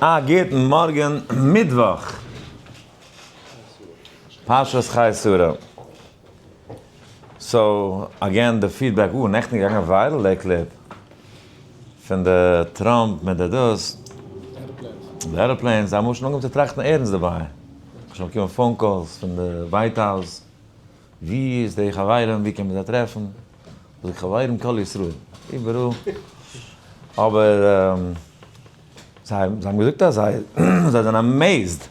א גוטן מארגן מיטוואך פרשת חיי שרה. So again די feedback, אה נעכטן איז געגאנגען viral די קליפ פון די טראמפ מיט די דאס. די airplanes, זיי האבן שוין אנגעהויבן צו טראכטן ערנסט דערביי. כ'האב שוין באקומען phone calls פון די White House, ווי איז די חברים, ווי קען מען זיי טרעפן? זאג איך חברים כל ישראל, איבעראל. אבער זיי האבן געזאגט אז זיי זענען amazed,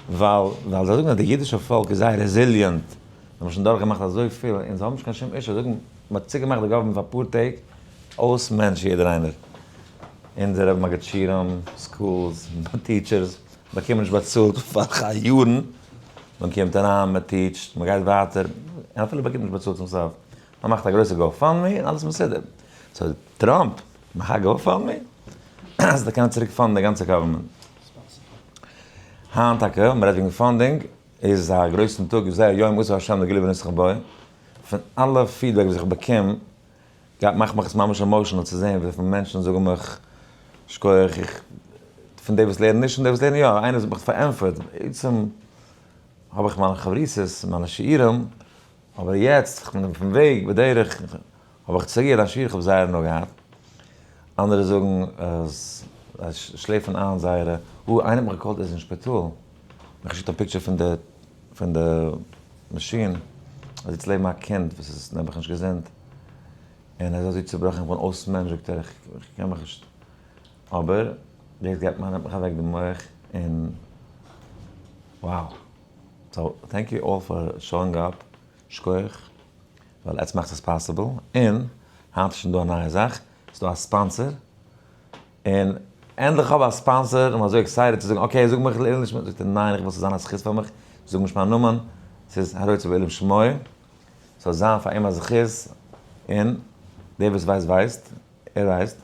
ווייל ווייל זיי זאגן אז די אידישע פאלק איז זייער resilient, זיי האבן שוין דורכגעמאכט אזויפיל און זיי האבן נישט קיין שום issue, זיי זאגן מען האט צוגעמאכט די government פאר אפאר טעג, אויס מענטש יעדער איינער. אונזערע מגיד שיעורים, schools, teachers, באקומען נישט באצאלט פאר יארן, מען קומט אריין, מען טיטשט, מען גייט ווייטער, און אפילו באקומט נישט באצאלט צום סוף. מען מאכט א גרויסע GoFundMe און אלעס מסודר. So טראמפ מאך א GoFundMe אז זיי קענען צוריק fund ן די גאנצע government. היינט טאקע, מען רעדט וועגן funding, איז א גרויסן טאג, זה היום עשה השם לגאולה ונשמחה בו, פון אלע feedback וואס איך באקום, גייט מאכט מיך עס ממש emotional צו זען וויפיל מענטשן זאגן מיך שכוח, איך, פון די וואס לערנען נישט און די וואס לערנען יא, איינער האט מיך פארענטפערט, בעצם האב איך מיינע חברותות, מיינע שיעורים, אבער יעצט, איך בין אויפן וועג, בדרך, האב איך צוגעהערט א שיעור, איך האב זייער הנאה געהאט. אנדערע זאגן אז זיי שלעפן איין זייערע, אה, איינער האט מיך געקאלט ער איז אין שפיטאל, מיך געשיקט א picture פון די פון די מאשין, ער זיצט לעבן א קינד וואס איז נעבעך נישט געזונט, און ער איז אזוי צובראכן, איך בין אויס מענטש זאגט ער, איך קען מיך נישט, אבער דאס געבט מיר נעמט מיך אוועק די מח, און wow. So thank you all for showing up, שכוח, ווייל עטס מאכטס עס possible, און היינט איז שוין דא א נייע זאך, ס'איז דא א sponsor, און ענדליך האב א sponsor, און אזוי excited צו זאגן okay זאג מיך לעילוי נשמת, זאגט ער ניין איך וויל ס'זאל זיין א זכות פאר מיך, זאג נישט מיין נאמען, ס'איז הרוצה בעילום שמו, ס'זאל זיין פאר אים א זכות, און דער וואס ווייסט ווייסט, ער ווייסט,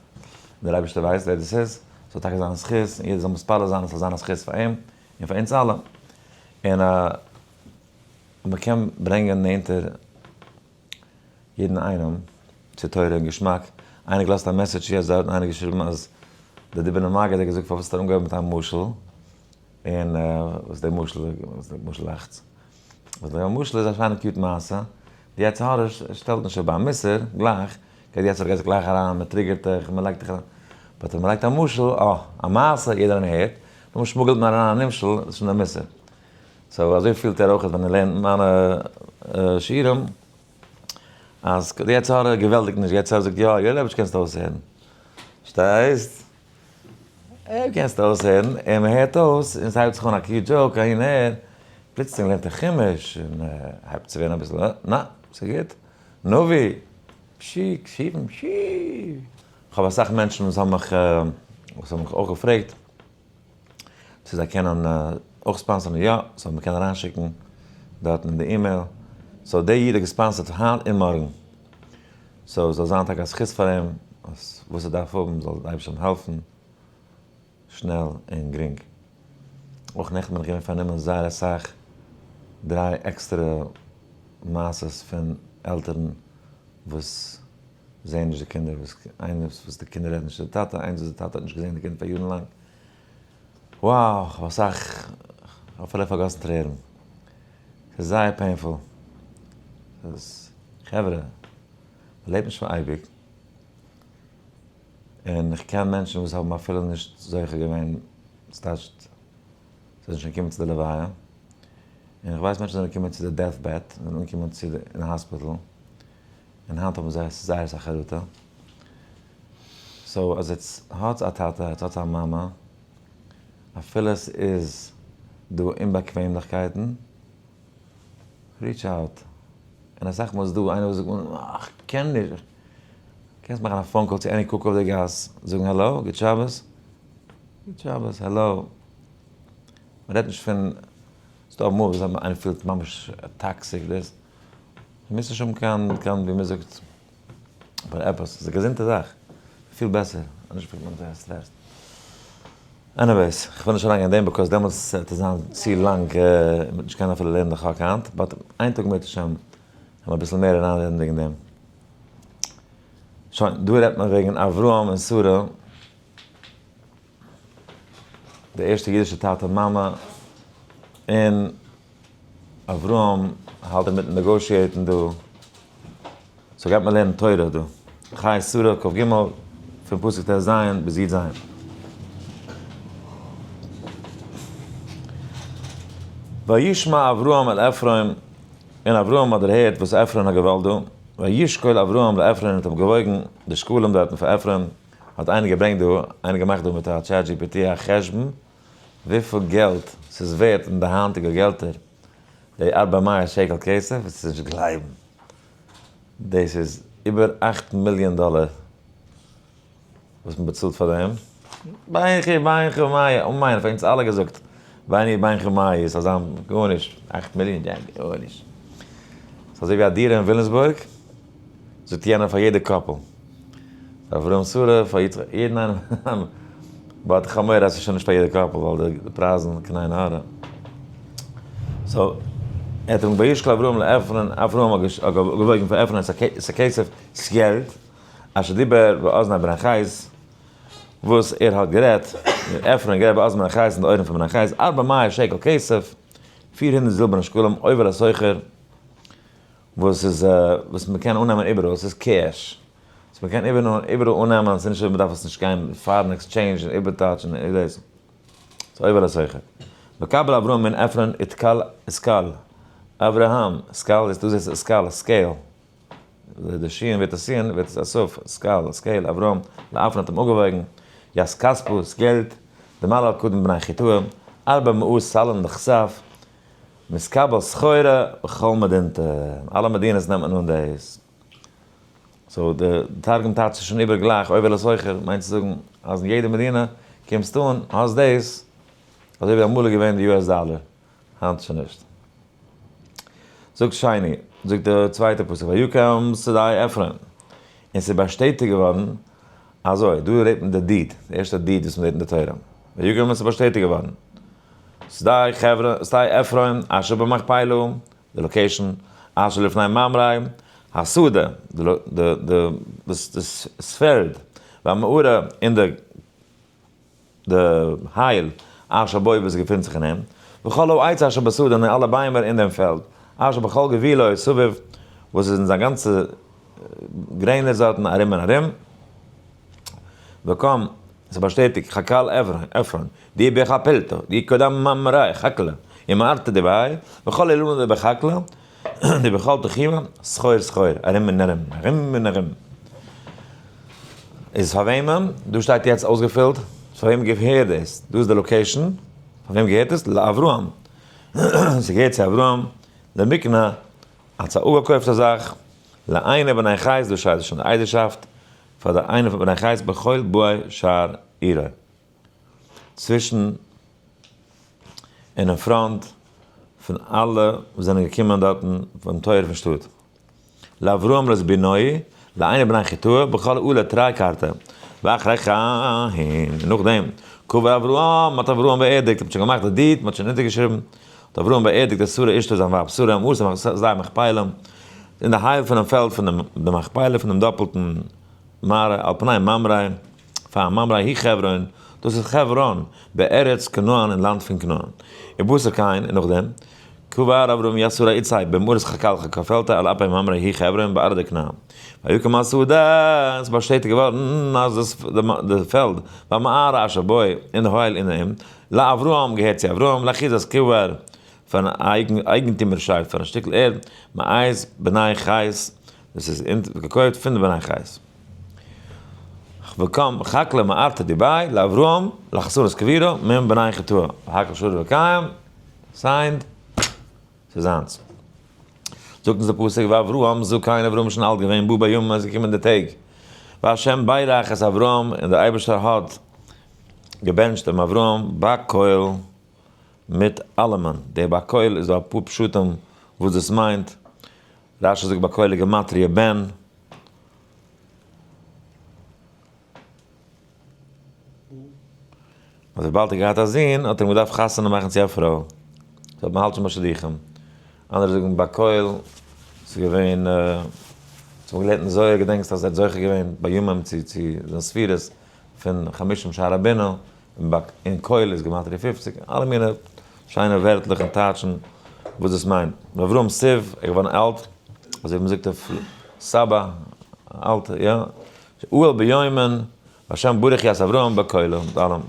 דער אייבערשטער ווייסט ווער דאס איז, ס'זאל טאקע זיין א זכות, און יעדער זאל מתפלל זיין עס זאל זיין א זכות פאר אים, און פאר אונז אלע, און מען קען ברענגען נענטער יעדן איינעם צו תורה און געשמאק, איינער געלאזט א message יעצט דארט און איינער געשריבן אז דער דובנער מגיד האט געזאגט פארוואס האט ער אנגעהויבן מיט א משל, און וואס דער משל וואס דער משל לאכטס, וואס דער משל איז א שיינע cute מעשה, די יצר הרע שטעלט נישט אפ ביי א מוסר גלייך, גייט די יצר הרע גייט זיך גלייך אריין, מען trigger ט דיך, מען לייגט דיך אריין, but ווען מען לייגט א משל, אה, א מעשה, יעדער איינער הערט, נאכדעם שמוגלט מען אריין א נמשל, דאס איז שוין א מוסר. So אזוי פילט ער אויך ווען ער לערנט מיינע שיעורים, אז די יצר הרע געוועלטיגט נישט, די יצר הרע זאגט יא, יא לעבעדיג קענסטו אויסהערן. פארשטייסט? אויב קענסטו אויסהערן, און מען הערט אויס, און ס'הייבט זיך אן א cute joke אהין אהער, פלוצלינג לערנט ער חומש, און הייבט צו ווערן אביסל, נא, ס'גוט, נביא, פשי, קשיבים, פשי. כ'האב אסאך מענטשן וואס האבן מיך, וואס האבן מיך אויך געפרעגט, צו זיי קענען אויך sponsor ן, יא, so מ'קען אריינשיקן דארטן אין די email, so דער איד האט געספאנסערט היינט און מארגן, so זאל זיין טאקע א זכות פאר אים, אז וואס ער דארף האבן זאל דער אייבערשטער אים העלפן שנעל און גרינג. אויך נעכטן בין איך געווען פארנומען זייער אסאך, דריי עקסטערע מעשות פון עלטערן וואס זעען נישט די קינדער, וואס איינס וואס די קינדער רעדן נישט צו די טאטע, איינס וואס די טאטע האט נישט געזען די קינד פאר יארן לאנג. Wow, כ'האב אסאך, כ'האב אפילו פארגאסן טרערן. ס'איז זייער painful. ס'איז, חברה, מ'לעבט נישט פאר אייביג. און איך קען מענטשן וואס האבן אפילו נישט זוכה געווען, ס'טייטשט, זיי זענען שוין געקומען צו די לוויה. און איך ווייס מענטשן זענען געקומען צו די death bed, זענען אנגעקומען צו די, אין האספיטל. און היינט האבן זיי זייער אסאך חרטה. So אז עטס האטס א טאטע, עטס האטס א מאמע, אפילו עס איז דא אומבאקוועמליכקייטן, reach out. און אסאך מאל איז דא איינער וואס זאגט מיר, איך קען נישט. קענסט מאכן א phone call צו any קוק אויף די גאס, זאגן העלא, גוט שבת, גוט שבת, העלא. מען רעדט נישט פון, ס'דא אמאל וואס איינער פילט ממש toxic דאס. מוזט נישט האבן קיין קיין ווי מען זאגט פאר עפעס, ס'איז א געזונטע זאך, פיל בעסער, אנדערש פילט מען זייער stressed. Anyways, כ'וויל נישט אריינגיין אין דעם because דעמאלטס וועט עס זיין צו לאנג, און מ'וועט נישט קענען אפילו לערנען די חק היינט, but איין טאג אם ירצה השם וועלן מיר אביסל מער אריינרעדן וועגן דעם. שוין, דא רעדט מען וועגן אברהם און שרה. די ערשטע אידישע טאטע מאמע, און אברהם האלט אינמיטן negotiate ן דא, so גייט מען לערנען תורה דא, חיי שרה כ ג, פון פסוק ט ז ביז י ז. וישמע אברהם אל עפרון, און אברהם האט דערהערט וואס עפרון האט געוואלט דא, וישקול אברהם לעפרון האט אים געוואויגן די שקלים דארטן פאר עפרון, האט איינער געברענגט דא, איינער געמאכט דא מיט א ChatGPT א חשבון וויפיל געלט ס'איז ווערט אין די היינטיגע געלטער די ארבע מאות שקל כסף, עס איז נישט גלייבן, דאס איז איבער 8 מיליאן דאלער וואס מען באצאלט פאר דעם. בינכי בינכי מאי, אמן, פאר אונז אלע געזאגט, ביני בינכי מאי איז אזא גארנישט, 8 מיליאן, גארנישט. ס'איז אזוי ווי א דירה אין וויליאמסבורג, זאגט יענער פאר יעדע couple, פאר אברהם שרה, פאר יצחק, יעדן איינעם, but איך האב מורא אז ס'איז שוין נישט פאר יעדע couple, ווייל די פרייזן קיין עין הרע. so, ער האט אים וישקל אברהם לעפרון, אברהם האט געוואויגן פאר עפרון את הכסף, ס'געלט, אשר דיבר באזני בני חת, וואס ער האט גערעדט, עפרון האט גערעדט באזני בני חת אין די אויערן פון בני חת, ארבע מאות שקל כסף, 400 זילבערנע שקלים, עובר לסוחר, וואס איז, וואס מ'קען אננעמען איבעראל, ס'איז cash. וואס מ'קען איבעראל אננעמען, ס'איז נישט אזוי מ'דארף עס נישט גיין פארן exchange און איבערטייטשן און דאס. ס'איז עובר לסוחר. מקבל אברהם מן עפרון איתקל סקל. אברהם, סקל איז דאס איז סקל, scale. די שין ווערט א סין, ווערט עס א סוף, סקל, scale, אברהם, לעפרון האט אים אפגעוואויגן, ית כספא, ס'געלט, דמלה קדם בני חיתאה, ארבע מאות סלעין דכסף, מתקבל סחורה בכל מדינתא, אלע מדינות נעמט מען אן דאס. so די תרגום טייטשט עס שוין איבער גלייך, עובר לסוחר מיינט צו זאגן אז אין יעדע מדינה קומסטו אן, האסט דאס, אזוי ווי אמאל איז געווען די US דאלער, היינט שוין נישט. זאגט שני, זאגט די צווייטע פסוק, ויקם שדה עפרון, און ס'איז באשטעטיגט געווארן אזוי, דא רעדט מען די deed, די ערשטע deed וואס מ'זעט אין די תורה, ויקם און ס'איז באשטעטיגט געווארן, שדה חברון, שדה עפרון, אשר במכפלה, די location, אשר לפני ממרא, השדה, די פעלד, והמערה, און די הייל, אשר בו וואס געפינט זיך אין אים, וכל העץ אשר בשדה און אלע ביימער אין דעם פעלד, אשר בכל גבולו סביב, וואס איז אין זיין גאנצע גרעניץ דארטן ארום און ארום. וקם, ס'באשטעטיגט, חקל עפרון, די בחפלתא, די קדם ממרא חקלא, ומערתא דבעי, וכל אילנא דבחקלא, די בכל תחומא, סחור סחור, ארום און ארום, ארום און ארום. איז פאר וועמען? דא שטייט יעצט אויסגעפילט, פאר וועם געהערט דאס? דא איז די location, פאר וועם געהערט עס? לאברהם. ס'געהערט צו אברהם, למקנה, אלס א אפגעקויפטע זאך, לעיני בני חת, דא שטייט שוין די עדות'שאפט, פאר די איינע פון בני חת בכל באי שער עירו. צווישן און אין front פון אלע וואס זענען געקומען דארטן פון טויער פון שטאט. לאברהם לזבינוי, לעיני בני חיתאה, בכל אלה תרי כרתי. ואחרי כן, און נאכדעם, קבר אברהם, האט אברהם באערדיגט, מ'האט שוין געמאכט די deed, מ'האט שוין אונטערגעשריבן, האט אברהם באערדיגט את שרה אשתו זיין ווייב שרה, המאסר שדה המכפלה, אין די הייל פונעם פעלד פון די מכפלה פון דעם דאפלטן מערה על פני ממרא, פאר ממרא היא חברון, דאס איז חברון, בארץ כנען אין לאנד פון כנען. ובתר כן, און נאכדעם, קבר אברהם ית שרה אתתיה במערת חקל חקפלתא על אפי ממרא היא חברון בארעא דכנען. ויקם השדה, עס איז באשטעטיגט געווארן אז דאס די פעלד והמערה אשר בו אין די הייל אין אים, לאברהם געהערט צו אברהם, לאחוזת קבר פארן אייגנטימערשאפט פאר א שטיקל ערד, מאת בני חת, דאס איז געקויפט פון די בני חת. וקם חקלא מערתא דבעי לאברהם לחסרות קבירה מן בני חתוה, והכל שור וקיים, signed, ס'איז זיינס. זאגט אונז דער פסוק ואברהם זקן, אברהם איז שוין אלט געווען, בא בימים עס איז געקומען די טעג, והשם ברך את אברהם, און דער אייבערשטער האט געבענטשט דעם אברהם בכל מיט אלעמען, דער בכל איז דא אפאר פשטים וואס דאס מיינט, רשי זאגט בכל איז גמטריא בן. אז וויבאלד ער האט געהאט א זון האט ער אים געדארפט חתונה מאכן צו א פרוי, so מ'האלט שוין ביי שידוכים, אנדערע זאגן בכל, ס'איז געווען, ס'האט מען געלערנט אין זוהר, געדענקסט אז ער האט זוכה געווען בימים צו צו זיין ספירות פון חמשים שערי בינה. און קויל איז גמטריא 50, אלע מיני שיינע ווערטלעך און טייטשן וואס דאס מיינט. ואברהם סיב, ער איז געווארן אלט, אזוי ווי מען זאגט אויף סבא, אלט, יא. אהל ביומין, והשם ברך את אברהם בקולו, מיט אלעם.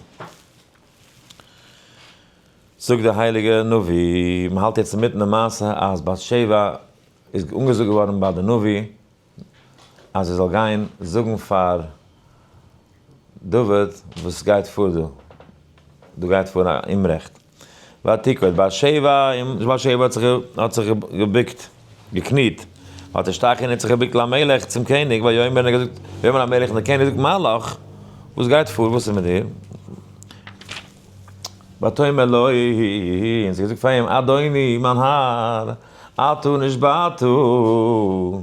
זאגט דער הייליגער נביא, מען האלט יעצט אינמיטן די מעשה אז בת שבע איז אנגעזאגט געווארן ביי די נביא אז ער זאל גיין זאגן פאר דוד וואס גייט פאר דא, דא גייט פאר א אומרעכט. ותקוד בת שבע, און בת שבע האט זיך האט זיך געבוקט, געקניט, ותשתחו און האט זיך געבוקט למלך צום קעניג, ויאמר און ער האט געזאגט, ויאמר המלך און דער קעניג זאגט מה לך, וואס גייט פאר, וואס איז מיט דיר? ותאמר לו, און זי האט געזאגט פאר אים, אדוני מיין האר, אתה נשבעת, דו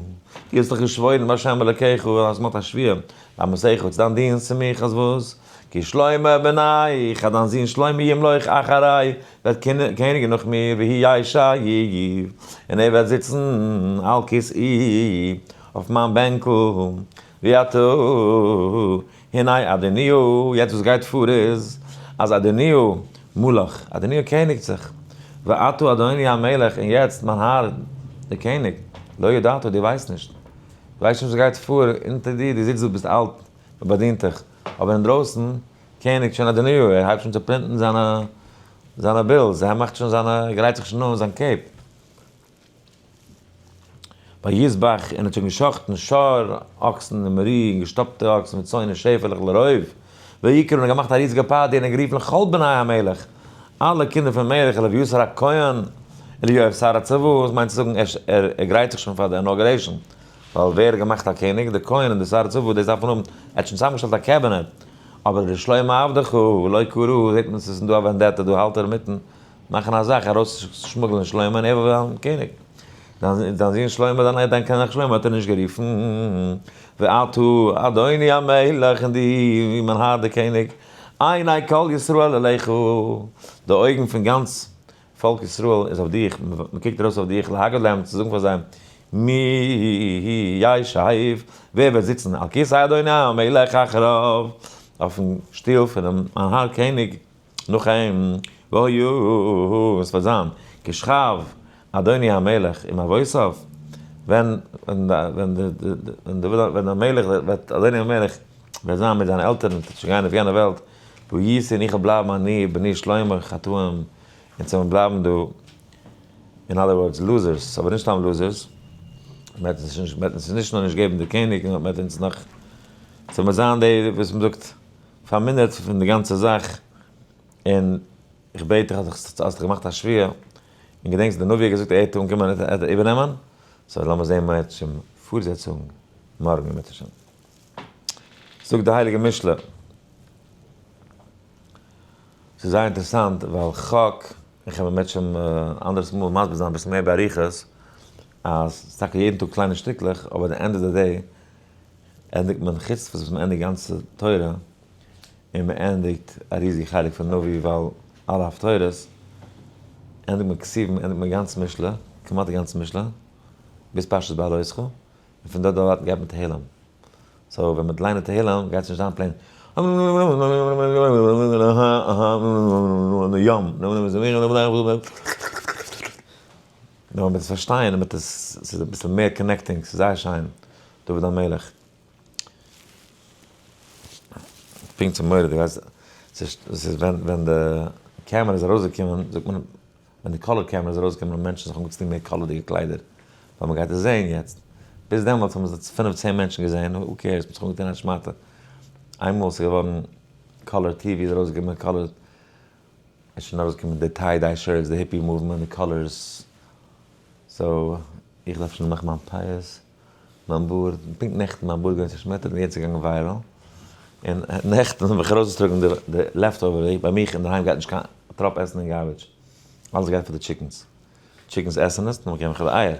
האסט דאך געשוואוירן בהשם אלוקיך, אז מ'האט א שבועה, לאמתך, צו דיין דינסט צו מיך, אז וואס? כי שלמה בנך, אז דיין זון שלמה ימלוך אחרי, וועט קעניגן נאך מיר, והוא ישב, און ער וועט זיצן על כסאי, אויף מיין בענקל, ועתה, הנה אדוניהו, יעצט וואס גייט פאר איז, אז אדוניהו מלך, אדוניהו קעניגט זיך, ועתה אדוני המלך, און יעצט מיין האר דער קעניג, לא ידעת, דו ווייסט נישט, דו ווייסט נישט וואס גייט פאר אונטער דיר, דו זיצט דא ביסט אלט, מען באדינט דיך, אבער אינדרויסן קעניגט שוין אדוניהו, ער הייבט שוין צו print ן זיינע זיינע bills, ער מאכט שוין זיינע, ער גרייט זיך שוין אן זיין cape. ויזבח, און האט שוין געשאכטן שור, אקסן, און מרי, און געשטאפטע אקסן מיט צאן און שעפעלעך לרוב. ויקרא, און האט געמאכט א ריזיגע party, און האט גערופן לכל בני המלך, אלע קינדער פון מלך, אל אביתר הכהן, אל יואב שר הצבא, וואס מיינט צו זאגן, ער גרייט זיך שוין פאר די inauguration, ווייל ווער האט געמאכט א קעניג? די כהן און די שר הצבא, דאס דארף מען האבן, ער האט שוין צוזאמגעשטעלט א קעבינעט, אבער ר' שלמה עבדך, לא קרא, זעט מען ס'איז דא א vendetta, דא האלט ער אינמיטן מאכן א זאך ארויסשמוגלען שלמה און ער וועט ווערן קעניג. דיין זון שלמה, דיין דיין קעניג שלמה האט ער נישט גערופן. ועתה אדוני המלך און דו מיין האר דער קעניג, עיני כל ישראל אליך, די אויגן פון גאנץ פאלק ישראל איז אויף דיך, מען קוקט ארויס אויף דיך, להגיד להם, צו זאגן פאר זיי, מי ישב, ווער וועט זיצן על כסא אדוני המלך אחריו, אויפן שטול פונעם מיין האר קעניג. נאך אים, והיה, עס וועט זיין, כשכב אדוני המלך עם אבותיו, ווען ווען ווען דער מלך וועט, אדוני המלך וועט זיין מיט זיינע עלטערן, וועט שוין גיין אויף יענע וועלט, והייתי און איך וועל בלייבן אני ובני שלמה חטאים, אונז וועלן בלייבן דא, in other words losers, אבער נישט סתם losers, מען וועט אונז נישט נאר נישט געבן די קעניג, נאר מען וועט אונז נאך, ס'וועט זיין די וואס מען זאגט. פארמינערט פון די גאנצע זאך, און איך בעט דיך אז האסט דיך געמאכט א שבועה, און געדענקסט די נביא האט געזאגט ער וועט אנקומען און ער וועט איבערנעמען, so לאמיר זען אם ירצה השם פארזעצונג מארגן אם ירצה השם. זאגט די הייליגע משלי, ס'איז זייער אינטערעסאנט ווייל חק, איך האב באמת שוין אנדערס מאל מסביר זיין אביסל מער באריכות, אז ס'איז טאקע יעדן טאג קליינע שטיקלעך, אבער די end of the day ענדיגט מען חוץ פון וואס מען ענדיגט גאנצע תורה, און מען ענדיגט א ריזיגע חלק פון נביא ווייל אלע הפטורות, ענדיגט מען כתובים ענדיגט מען גאנץ משלי, כמעט די גאנצע משלי, ביז פרשת בהעלותך, און פון דארט און ווייטער גייט מען תהלים. so ווען מען ליינט תהלים גייט עס נישט זיין plain נאר מען וועט עס פארשטיין און מען וועט עס, ס'איז אביסל מער connecting, ס'איז זייער שיין, דוד המלך. פונקט צום מורא'דיג, ווייסט, ס'איז ווען ווען די קעמערע איז ארויסגעקומען, זאגט מען, ווען די color camera איז ארויסגעקומען האבן מענטשן זיך אנגעצויגן מער color דיגע קליידער, ווייל מען גייט עס זען יעצט. ביז דעמאלטס האבן זיך פינף צען מענטשן געזען, who cares, מ'האט זיך אנגעטון א שמאטע. איינמאל ס'איז געווארן color TV איז ארויסגעקומען color איז שוין ארויסגעקומען די tie dye shirts, די hippie movement, די colors, so איך דארף שוין מאכן מיין פיאות, מיין בארד, פונקט נעכטן מיין בארד געווען צושמעטערט און יעצט איז געגאנגען viral, און נעכטן האב איך ארויסגעטראגן די leftover, ביי מיך אינדערהיים גייט נישט קיין טראפ עסן אין garbage, אלעס גייט פאר די chickens, chickens עסן עס, נאכדעם געב איך די אייער,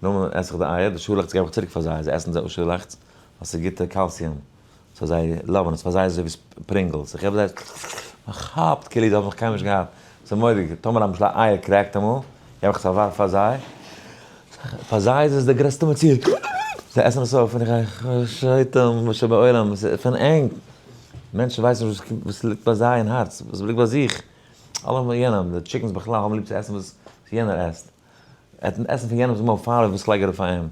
נאכדעם עס איך די אייער, די שאלעכץ געב איך צוריק פאר זיי, זיי עסן די שאלעכץ ווייל ס'איז גוטע calcium. so זיי love ן עס, פאר זיי איז אזוי ווי Pringles, איך געב זיי, מ'כאפט כאילו זיי האבן נאך קיינמאל נישט געהאט, ס'איז מורא'דיג, טאמער למשל א אייער crack ט אמאל, געב איך עס א ווארף פאר זיי, פאר זיי איז עס די גרעסטע מציאה, זיי עסן עס אויף און איך גיי שוטים שבעולם, ס'איז פון ענק. מענטשן ווייסן נישט וואס ליגט ביי זיי אין הארץ, וואס ליגט ביי זיך. אלע האבן יענעם, די chickens בכלל האבן ליב צו עסן וואס יענער עסט. עסן פון יענעמ'ס מויל פאר וואס לייג ארויף פאר אים.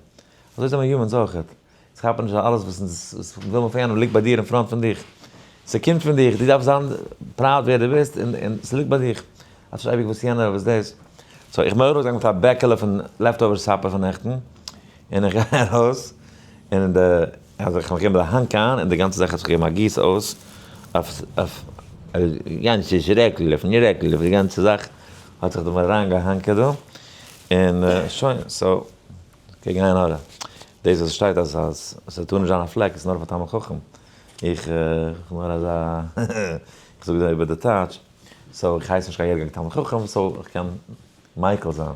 אזוי זענען מיר humans אויכעט. אונז כאפן נישט אז אלעס וואס אונז וויל מען פון יענעם ליגט ביי דיר אין front פון דיך. ס'קומט פון דיך, דו דארפסט זיין proud ווער דו ביסט און ס'ליגט ביי דיך. אז נישט אייביג וואס יענער וואס דאס. so איך בין ארויסגעגאנגען מיט א בעקעלע פון leftover supper פון נעכטן, און איך גיי ארויס, און די, אז איך האב געגעבן די האנק איין, און די גאנצע זאך האט זיך געגעבן א גיס אויס, אויף, אויף, גאנצע שרעקל, אויפן רעקל, אויף די גאנצע זאך האט זיך דא מיר אריינגעהאנקעט דא, און שוין, so, קעגן עין הרע. דאס וואס שטייט אז אז ס'טאר נישט זיין א פלעק איז נאר פאר תלמיד חכם. איך, איך נאר אזא, איך זאג דא איבער די טייטש. so איך הייס נישט קיין יערגיק תלמיד חכם, so איך קען מיקל זיין.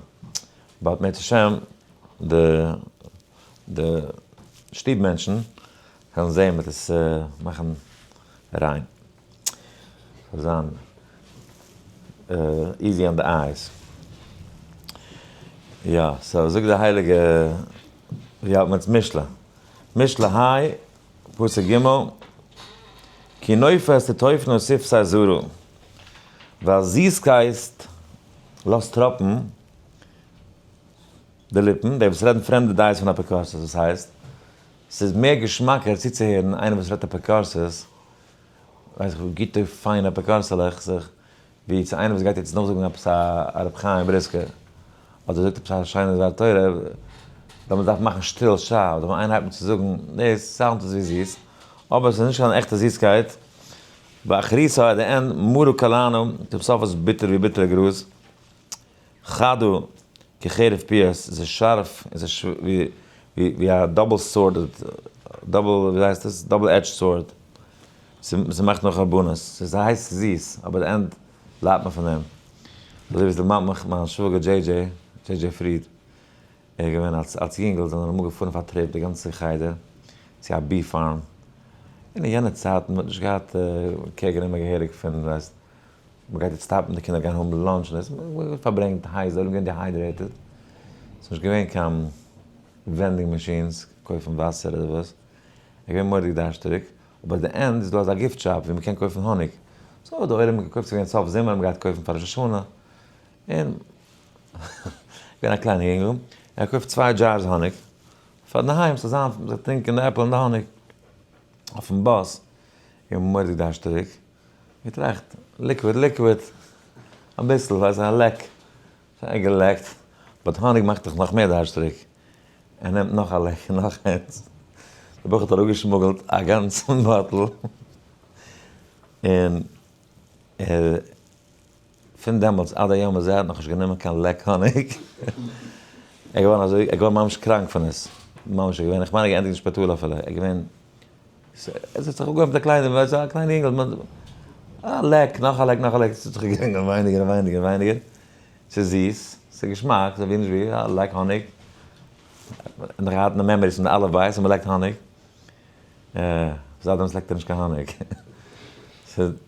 but מערצעשעם די די שטוב מענטשן וועלן זעהן מ'וועט עס מאכן ריין. ס'זאל זיין easy on the eyes. יא, so זאגט די הייליגע, ווי האלט מען יעצט? משלי. משלי היי, פסוק ג', כי נופת תטופנה שפתי זרה, ווייל זיסקייט לאזט טראפן די ליפן, די וואס רעדן פרעמדע דעות פון אפיקורסות, דאס הייסט, ס'איז מער געשמאקער צוצוהערן איינער וואס רעדט אפיקורסות, ווייס איך וואס גוטע פיינע אפיקורס'לעך זיך, ווי צו איינער וואס גייט יעצט נאכזאגן עפעס א רבי חיים בריסקער, אדער זאגט עפעס א שיינע דבר תורה, ווען מען דארף מאכן שטיל שא, אדער ווען איינער הייבט אן צו זאגן, דאס sound עס ווי זיס, אבער עס איז נישט קיין עכטע זיסקייט, ואחריתה at the end, מרה כלענה, צום סוף איז ביטער ווי ביטערע גראז, חדה כחרב פיאות, עס איז שארף, עס איז ווי א double sword, double, ווי הייסט עס, double edged sword, ס'מאכט נאר חרבנות, ס'איז הייס זיס, אבער די end ליידט מען פון דעם. אזוי ווי עס דערמאנט מיך מיין שוואגער דזשעי דזשעי, דזשעי דזשעי פריד, ער איז געווען אלס אלס יונגעל זענען מיר אמאל געפארן אויף א trip די גאנצע חדר צו א bee farm, און אין יענע צייטן מ'האט נישט געהאט care גענומען געהעריג פון ווייסט מ'גייט יעצט stop ן די קינדער גייען האבן lunch און דאס, מ'האט פארברענגט הייס, די עולם געווען dehydrated, ס'איז נישט געווען קיין vending machines קויפן וואסער אדער וואס, איז געווען מורא'דיג דארשטעריג, אבער די end איז דא אזא gift shop ווי מ'קען קויפן האניג, so האט די עולם געקויפט, ס'איז געווען סוף זומער, מ'גייט קויפן פאר ראש השנה, און געווען א קליינע יונגל, ער קויפט צוויי jars האניג, פאר אינדערהיים ס'זאל זיין, מ'זאל טרינקען די עפל און די האניג, אויפן באס, געווען מורא'דיג דארשטעריג, געטראכט, liquid liquid, אביסל, ווייסט א לעק, שוין געלעקט, but האניג מאכט דיך נאך מער דארשטעריג, ער נעמט נאך א לעק און נאך איינס, דער בחור האט אראפגעשמוגלט א גאנצן bottle, און ער פון דעמאלטס עד היום הזה האט נאכנישט גענומען קיין לעק האניג, ער איז געווארן אזוי, ער איז געווארן ממש קראנק פון עס, ממש ער איז געווען, איך מיין ער האט געענדיגט אין שפיטאל אפילו, ער איז געווען, עס האט זיך אנגעהויבן מיט א קליינע, ווייסט א קליינע אינגל, א לעק, נאך א לעק, נאך א לעק, עס האט זיך געגאנגען ווייניגער און ווייניגער און ווייניגער, ס'איז זיס, ס'איז געשמאק, ס'איז ווי נישט ווי, א לעק האניג, נאך געהאט אין די memories פון די אלף בית אז מ'לעקט האניג. זייט דעמאלטס לעקט ער נישט קיין האניג.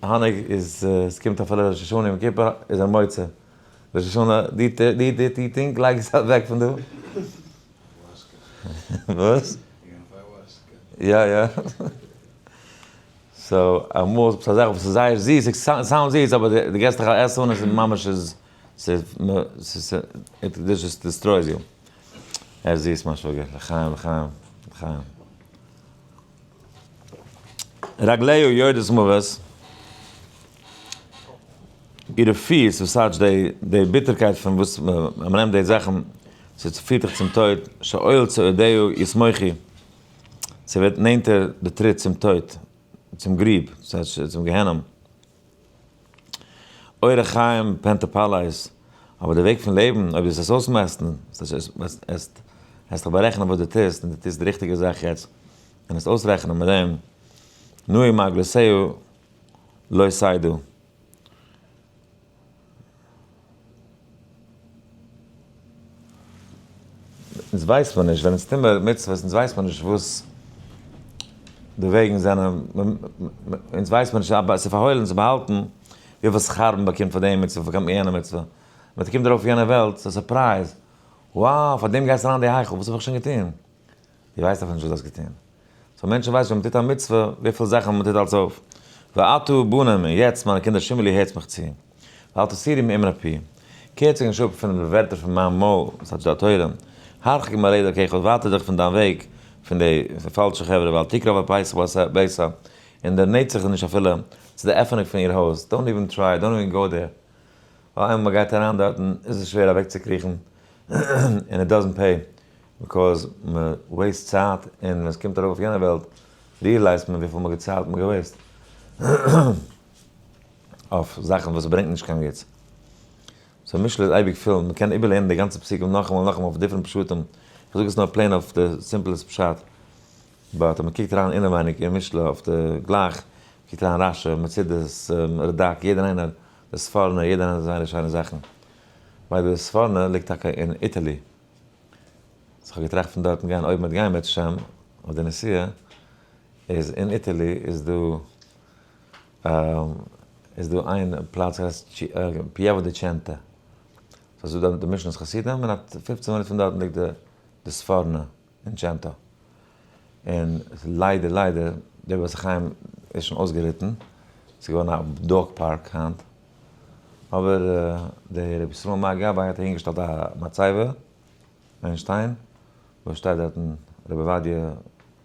האניג איז, עס קומט אפילו ראש השנה יום כיפור איז ער מוצא. ראש השנה די די די די טינק לייג עס אוועק פון דא. וואס? יא יא. so אמאל איז עפעס א זאך וואס איז זייער זיס, עס sound זיס אבער די געסט דיך א עס אן עס איז ממש איז ס'איז it just destroys you. ער איז זיס מיין שוואגער, לחיים לחיים לחיים. רגליה יורדות מוות, אירע פיס, וואס טייטש די די ביטערקייט פון וואס מ'נעמט די זאכן, ס'פירט דיך צום טויט, שאול צעדיה יסמוכו, ס'ווערט נענטער די טריט צום טויט, צום גריב, צום גיהנום. אורח חיים פענטעפאלייס, אבער די וועג פון לעבן, אויב דו וועסט עס אויסמעסטן, וועסט דיך בארעכענען וואס דו טוסט, און דו טוסט די ריכטיגע זאך יעצט, און עס אויסרעכענען מיט דעם, נאי מעגלותיו לא סיידו. אונז ווייסט מען נישט, ווען אונז טוהן מיר מצוות, אונז ווייסט מען נישט וואס די וועגן זענען, אונז ווייסט מען נישט, אבער ס'איז פארהוילן, ס'איז באהאלטן, וויפיל שכר מען באקומט פאר די מצוה, וויפיל באקומט מען יענע מצוה, ווען ס'קומט ארויף יענע וועלט, ס'איז א surprise, wow, פאר דעם גייסטו אריין אין די היכל, וואס האב איך שוין געטון? דו ווייסט אפילו נישט וואס דו האסט געטון. so מענטשן ווייסן ווען מ'טוט א מצוה, וויפיל זאכן מ'טוט אלס אויף. ועתה בנים, און יעצט מיינע קינדער שמעו לי הערטס מיך צו. ואל תסירי מאמרי פי. קערט זיך נישט אפ פון די ווערטער פון מיין מויל, וואס הייסט די תורה. הרחק מעלי דרכך, ווייטער דיך פון דיין וועג, פון די פאלשע חברה, ואל תקרב אל פתח ביתה, און דערנענט זיך נישט אפילו צו די עפענונג פון איר הויז, don't even try, don't even go there, ווייל איינמאל מען גייט אריין דארטן איז עס שווער אוועקצוקריכן, און it doesn't pay, because מען waste צייט, און ווען עס קומט ארויף אויף יענע וועלט realize ט מען וויפיל מען האט געצאלט, מען האט גע waste ט אויף זאכן וואס ברענגט נישט קיין גוטס. so משלי איז אייביג פול, מען קען איבערלערנען די גאנצע פסוקים נאכאמאל און נאכאמאל אויף different פשטים, איך זאג עס נאר plain אויף די simplest פשט, but אז מען קוקט אריין אינעווייניג אין משלי אויף די גלייך, קוקט אריין רשי, מצודות, רדק, יעדער איינער, די ספורנו, יעדער איינער האט זייערע שיינע זאכן. ביי די ספורנו ליגט טאקע אין Italy. so כ'האב געטראכט פון דארטן גיין, אויב מ'וועט גיין בעז ה אויף די נסיעה, איז אין Italy איז דא איז דא איין פלאץ הייסט פיעווא די טשענטע, סאיז דא דארט די משנת חסידים און א 15 מינוט פון דארטן ליגט די ספורנו אין טשענטא, און ליידער ליידער דער בית החיים איז שוין אויסגעריטן, ס'איז געווארן א dog park היינט, אבער דער רבי ישראל מאיר גבאי האט אהינגעשטעלט א מצבה, איין שטיין, וואס שטייט דארטן רבי עובדיה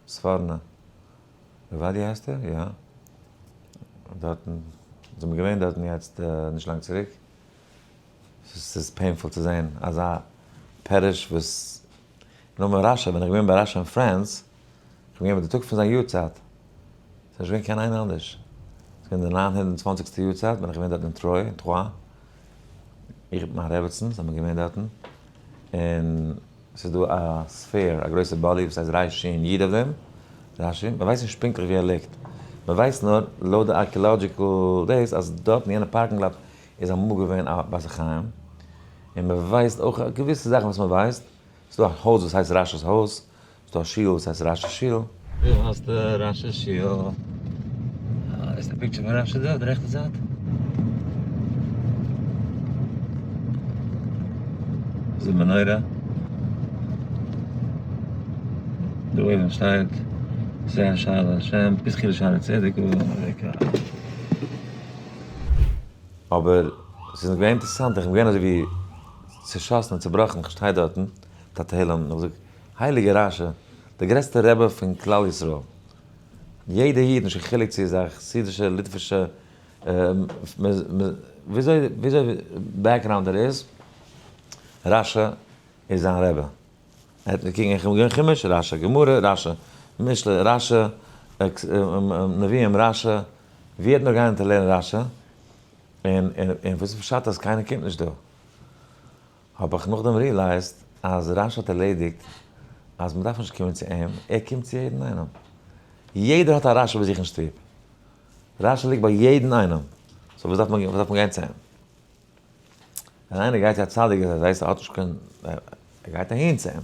ספורנו. עובדיה הייסט ער? יא. דארטן, זענען מיר געווען דארטן יעצט נישט לאנג צוריק. ס'איז painful צו זען אזא פירוש וואס נאמען רשי, ווען איך בין געווען ביי רשי אין France, איך בין געווען ביי די טאג פון זיין יארצייט, ס'איז נישט געווען קיין איינער אנדערש. ס'איז געווען די 920סטע יארצייט בין איך געווען דארטן אין טרוי, אין Troyes, איך מיט מיין רעבעצן זענען מיר געווען דארטן, און ס'איז דא א sphere, א גרויסע body וואס הייסט רש י און איד אויף דעם, רש י, מ'ווייסט נישט פונקטליך ווי ער ליגט, מ'ווייסט נאר לויט די archaeological דאס אז דארט אין יענע parking lot איז אמאל געווען א בית החיים, און מ'ווייסט אויך געוויסע זאכן וואס מ'ווייסט, ס'איז דא א הויז וואס הייסט רשי'ס הויז, ס'איז דא א שול וואס הייסט רשי'ס שול. דא האסטו רשי'ס שול. איז די picture פון רשי דא אויף די רעכטע זייט? איז די מנורה. דא אויבן שטייט זה השער להשם, פתחי לשערי צדק. אבער ס'איז געווען אינטערעסאנט, איך בין געווען אזוי ווי צעשאסן און צעבראכן, איך שטיי דארטן מיט א תהלים און איך זאג, הייליגער רשי, דער גרעסטער רבי פון כלל ישראל, יעדער איד, נישט קיין חילוק צו איז א חסידישע, ליטווישע, וויאזוי וויאזוי background ער איז, רשי איז זיין רבי. ער האט געקוקט אין חומש, רשי, גמרא, רשי, משלי, רשי, נביאים, רשי, ווי האט נאר גיין צו לערנען רשי, און און וואס איז פשט אז קיינער קומט נישט דא? האב איך נאכדעם realized אז רשי האט ערלעדיגט אז מ'דארף נישט קומען צו אים, ער קומט צו יעדן איינעם. יעדער האט א רשי ביי זיך אין שטוב. רשי ליגט ביי יעדן איינעם. so וואס דארף מען וואס דארף מען גיין צו אים? ווען איינער גייט צו א צדיק אז ער ווייסט ער האט נישט קיין ער גייט אהין צו אים.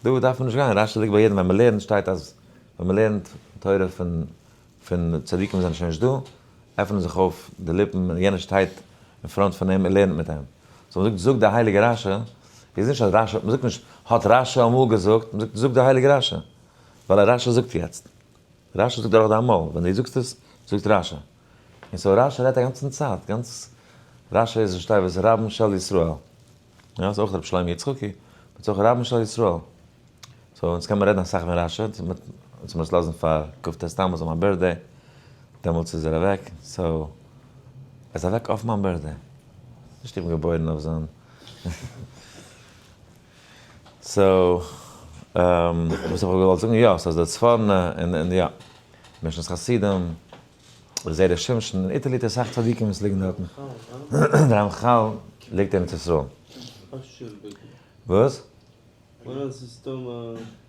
דא דארף מען נישט גיין, רשי ליגט ביי יעדן. ווען מ'לערנט שטייט אז ווען מ'לערנט תורה פון פון צדיקים וואס זענען שוין נישט דא, עפענען זיך אויף די ליפן און יענער שטייט אין front פון אים און לערנט מיט אים. so מ'זאגט זאגט די הייליגע רשי, איז נישט אז רשי, מ'זאגט נישט האט רשי אמאל געזאגט, מ'זאגט זאגט די הייליגע רשי, ווייל רשי זאגט יעצט. רשי זאגט דורך דיין מויל, ווען דו זאגסט עס, זאגט רשי. און so רשי רעדט א גאנצן צייט, גאנץ רשי איז שטייט וואס רבן של ישראל. יא, ס'איז אויך רבי שלמה יצחקי, but ס'איז אויך רבן של ישראל. so אונז קען מען רעדן אסאך פון רשי, אונז מיר עס לאזן פאר כ"ט תמוז אויף מיין birthday, דעמאלטס איז ער אוועק, so ער איז אוועק אויף מיין birthday, נישט איך בין געבוירן אויף זיין, so וואס האב איך געוואלט זאגן, יא סאיז די ספורנו און יא, משנת חסידים, זרע שמשון, אין Italy האט אסאך צדיקים וואס ליגן דארטן, דער רמחל ליגט אין ארץ ישראל. וואס? ניין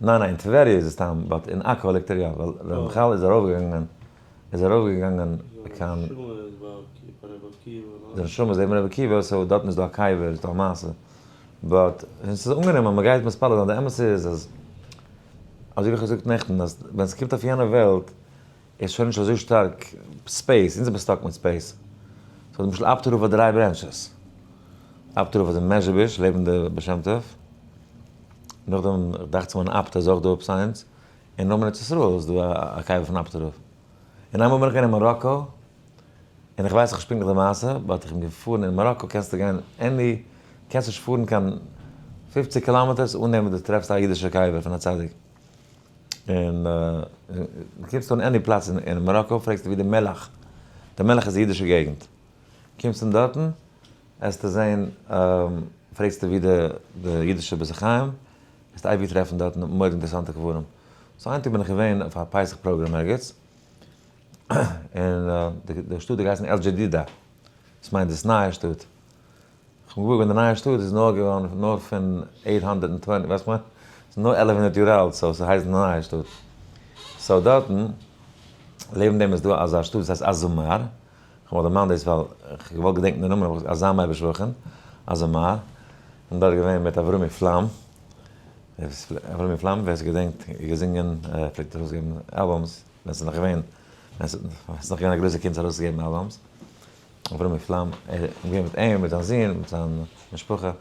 ניין אין טבריה איז עס סתם but אין עכו ליגט ער יא ווייל ר' מיכל איז ארויפגעגאנגען איז ארויפגעגאנגען קיין די נשמה איז לעבן רבי עקיבא so דארטן איז דא א קבר איז דא א מעשה but און ס'איז אנגענומען מ'גייט מתפלל זיין די אמת איז אז אזוי ווי איך האב געזאגט נעכטן אז ווען ס'קומט אויף יענע וועלט איז שוין נישט אזוי שטארק space, אונז זעמיר stuck מיט space. so למשל אפטער רב האט דריי branches. אפטער רב איז אין מעזשביזש לעבן די בעל שם טוב. נאכדעם דאכט זיך מיר אין אפטא איז אויך דא עפעס איינס. און נאר אין ארץ ישראל איז דא א קבר פון אפטער רב. און איינמאל בין איך געווען אין מאראקא. און איך ווייס נישט פונקטליך די מעשה, but איך בין געפארן אין מאראקא קענסטו גיין any, קענסט נישט פארן קיין 50 kilometers אן דעם וואס דו טרעפסט א אידישע קבר פון א צדיק. און דו קומסט אן any פלאץ אין מאראקא פרעגסטו ווי די מלך, די מלך איז א אידישע געגנט, קומסט אן דארטן וועסטו זען, פרעגסטו ווי די אידישע בית החיים, וועסטו אייביג טרעפן דארטן מורא'דיג אינטערעסאנטע קברים. so איין טאג בין איך געווען אויף א פסח program ערגעץ, און די שטאט האט געהייסן על דזשעדידא, דאס מיינט דאס נייע שטאט. איך בין געוואר געווארן די נייע שטאט איז נאר געווארן נאר פון 820, ווייסט כ'מיין? ס'איז נאר 1100 יאר אלט, so ס'הייסט די נייע שטאט. so דארטן, לעבן דעם איז דא אזא שטאט וואס הייסט אזומאר. איך האב מיך דערמאנט דאס ווייל איך האב געוואלט געדענקען די נאמען, האב איך געזאגט אזאמאר בשבחין, אזומאר. כ'בין דארט געווען מיט אברומי פלאם. אברומי פלאם, ווער ס'געדענקט, געזינגען, ער פלעגט ארויסגעבן albums, ווען ס'איז נאך געווען, ווען ס'איז נאך געווען א גרויסע קונץ ארויסצוגעבן albums. אברומי פלאם, ער איז געווען מיט אים, מיט זיין זון, מיט זיין משפחה.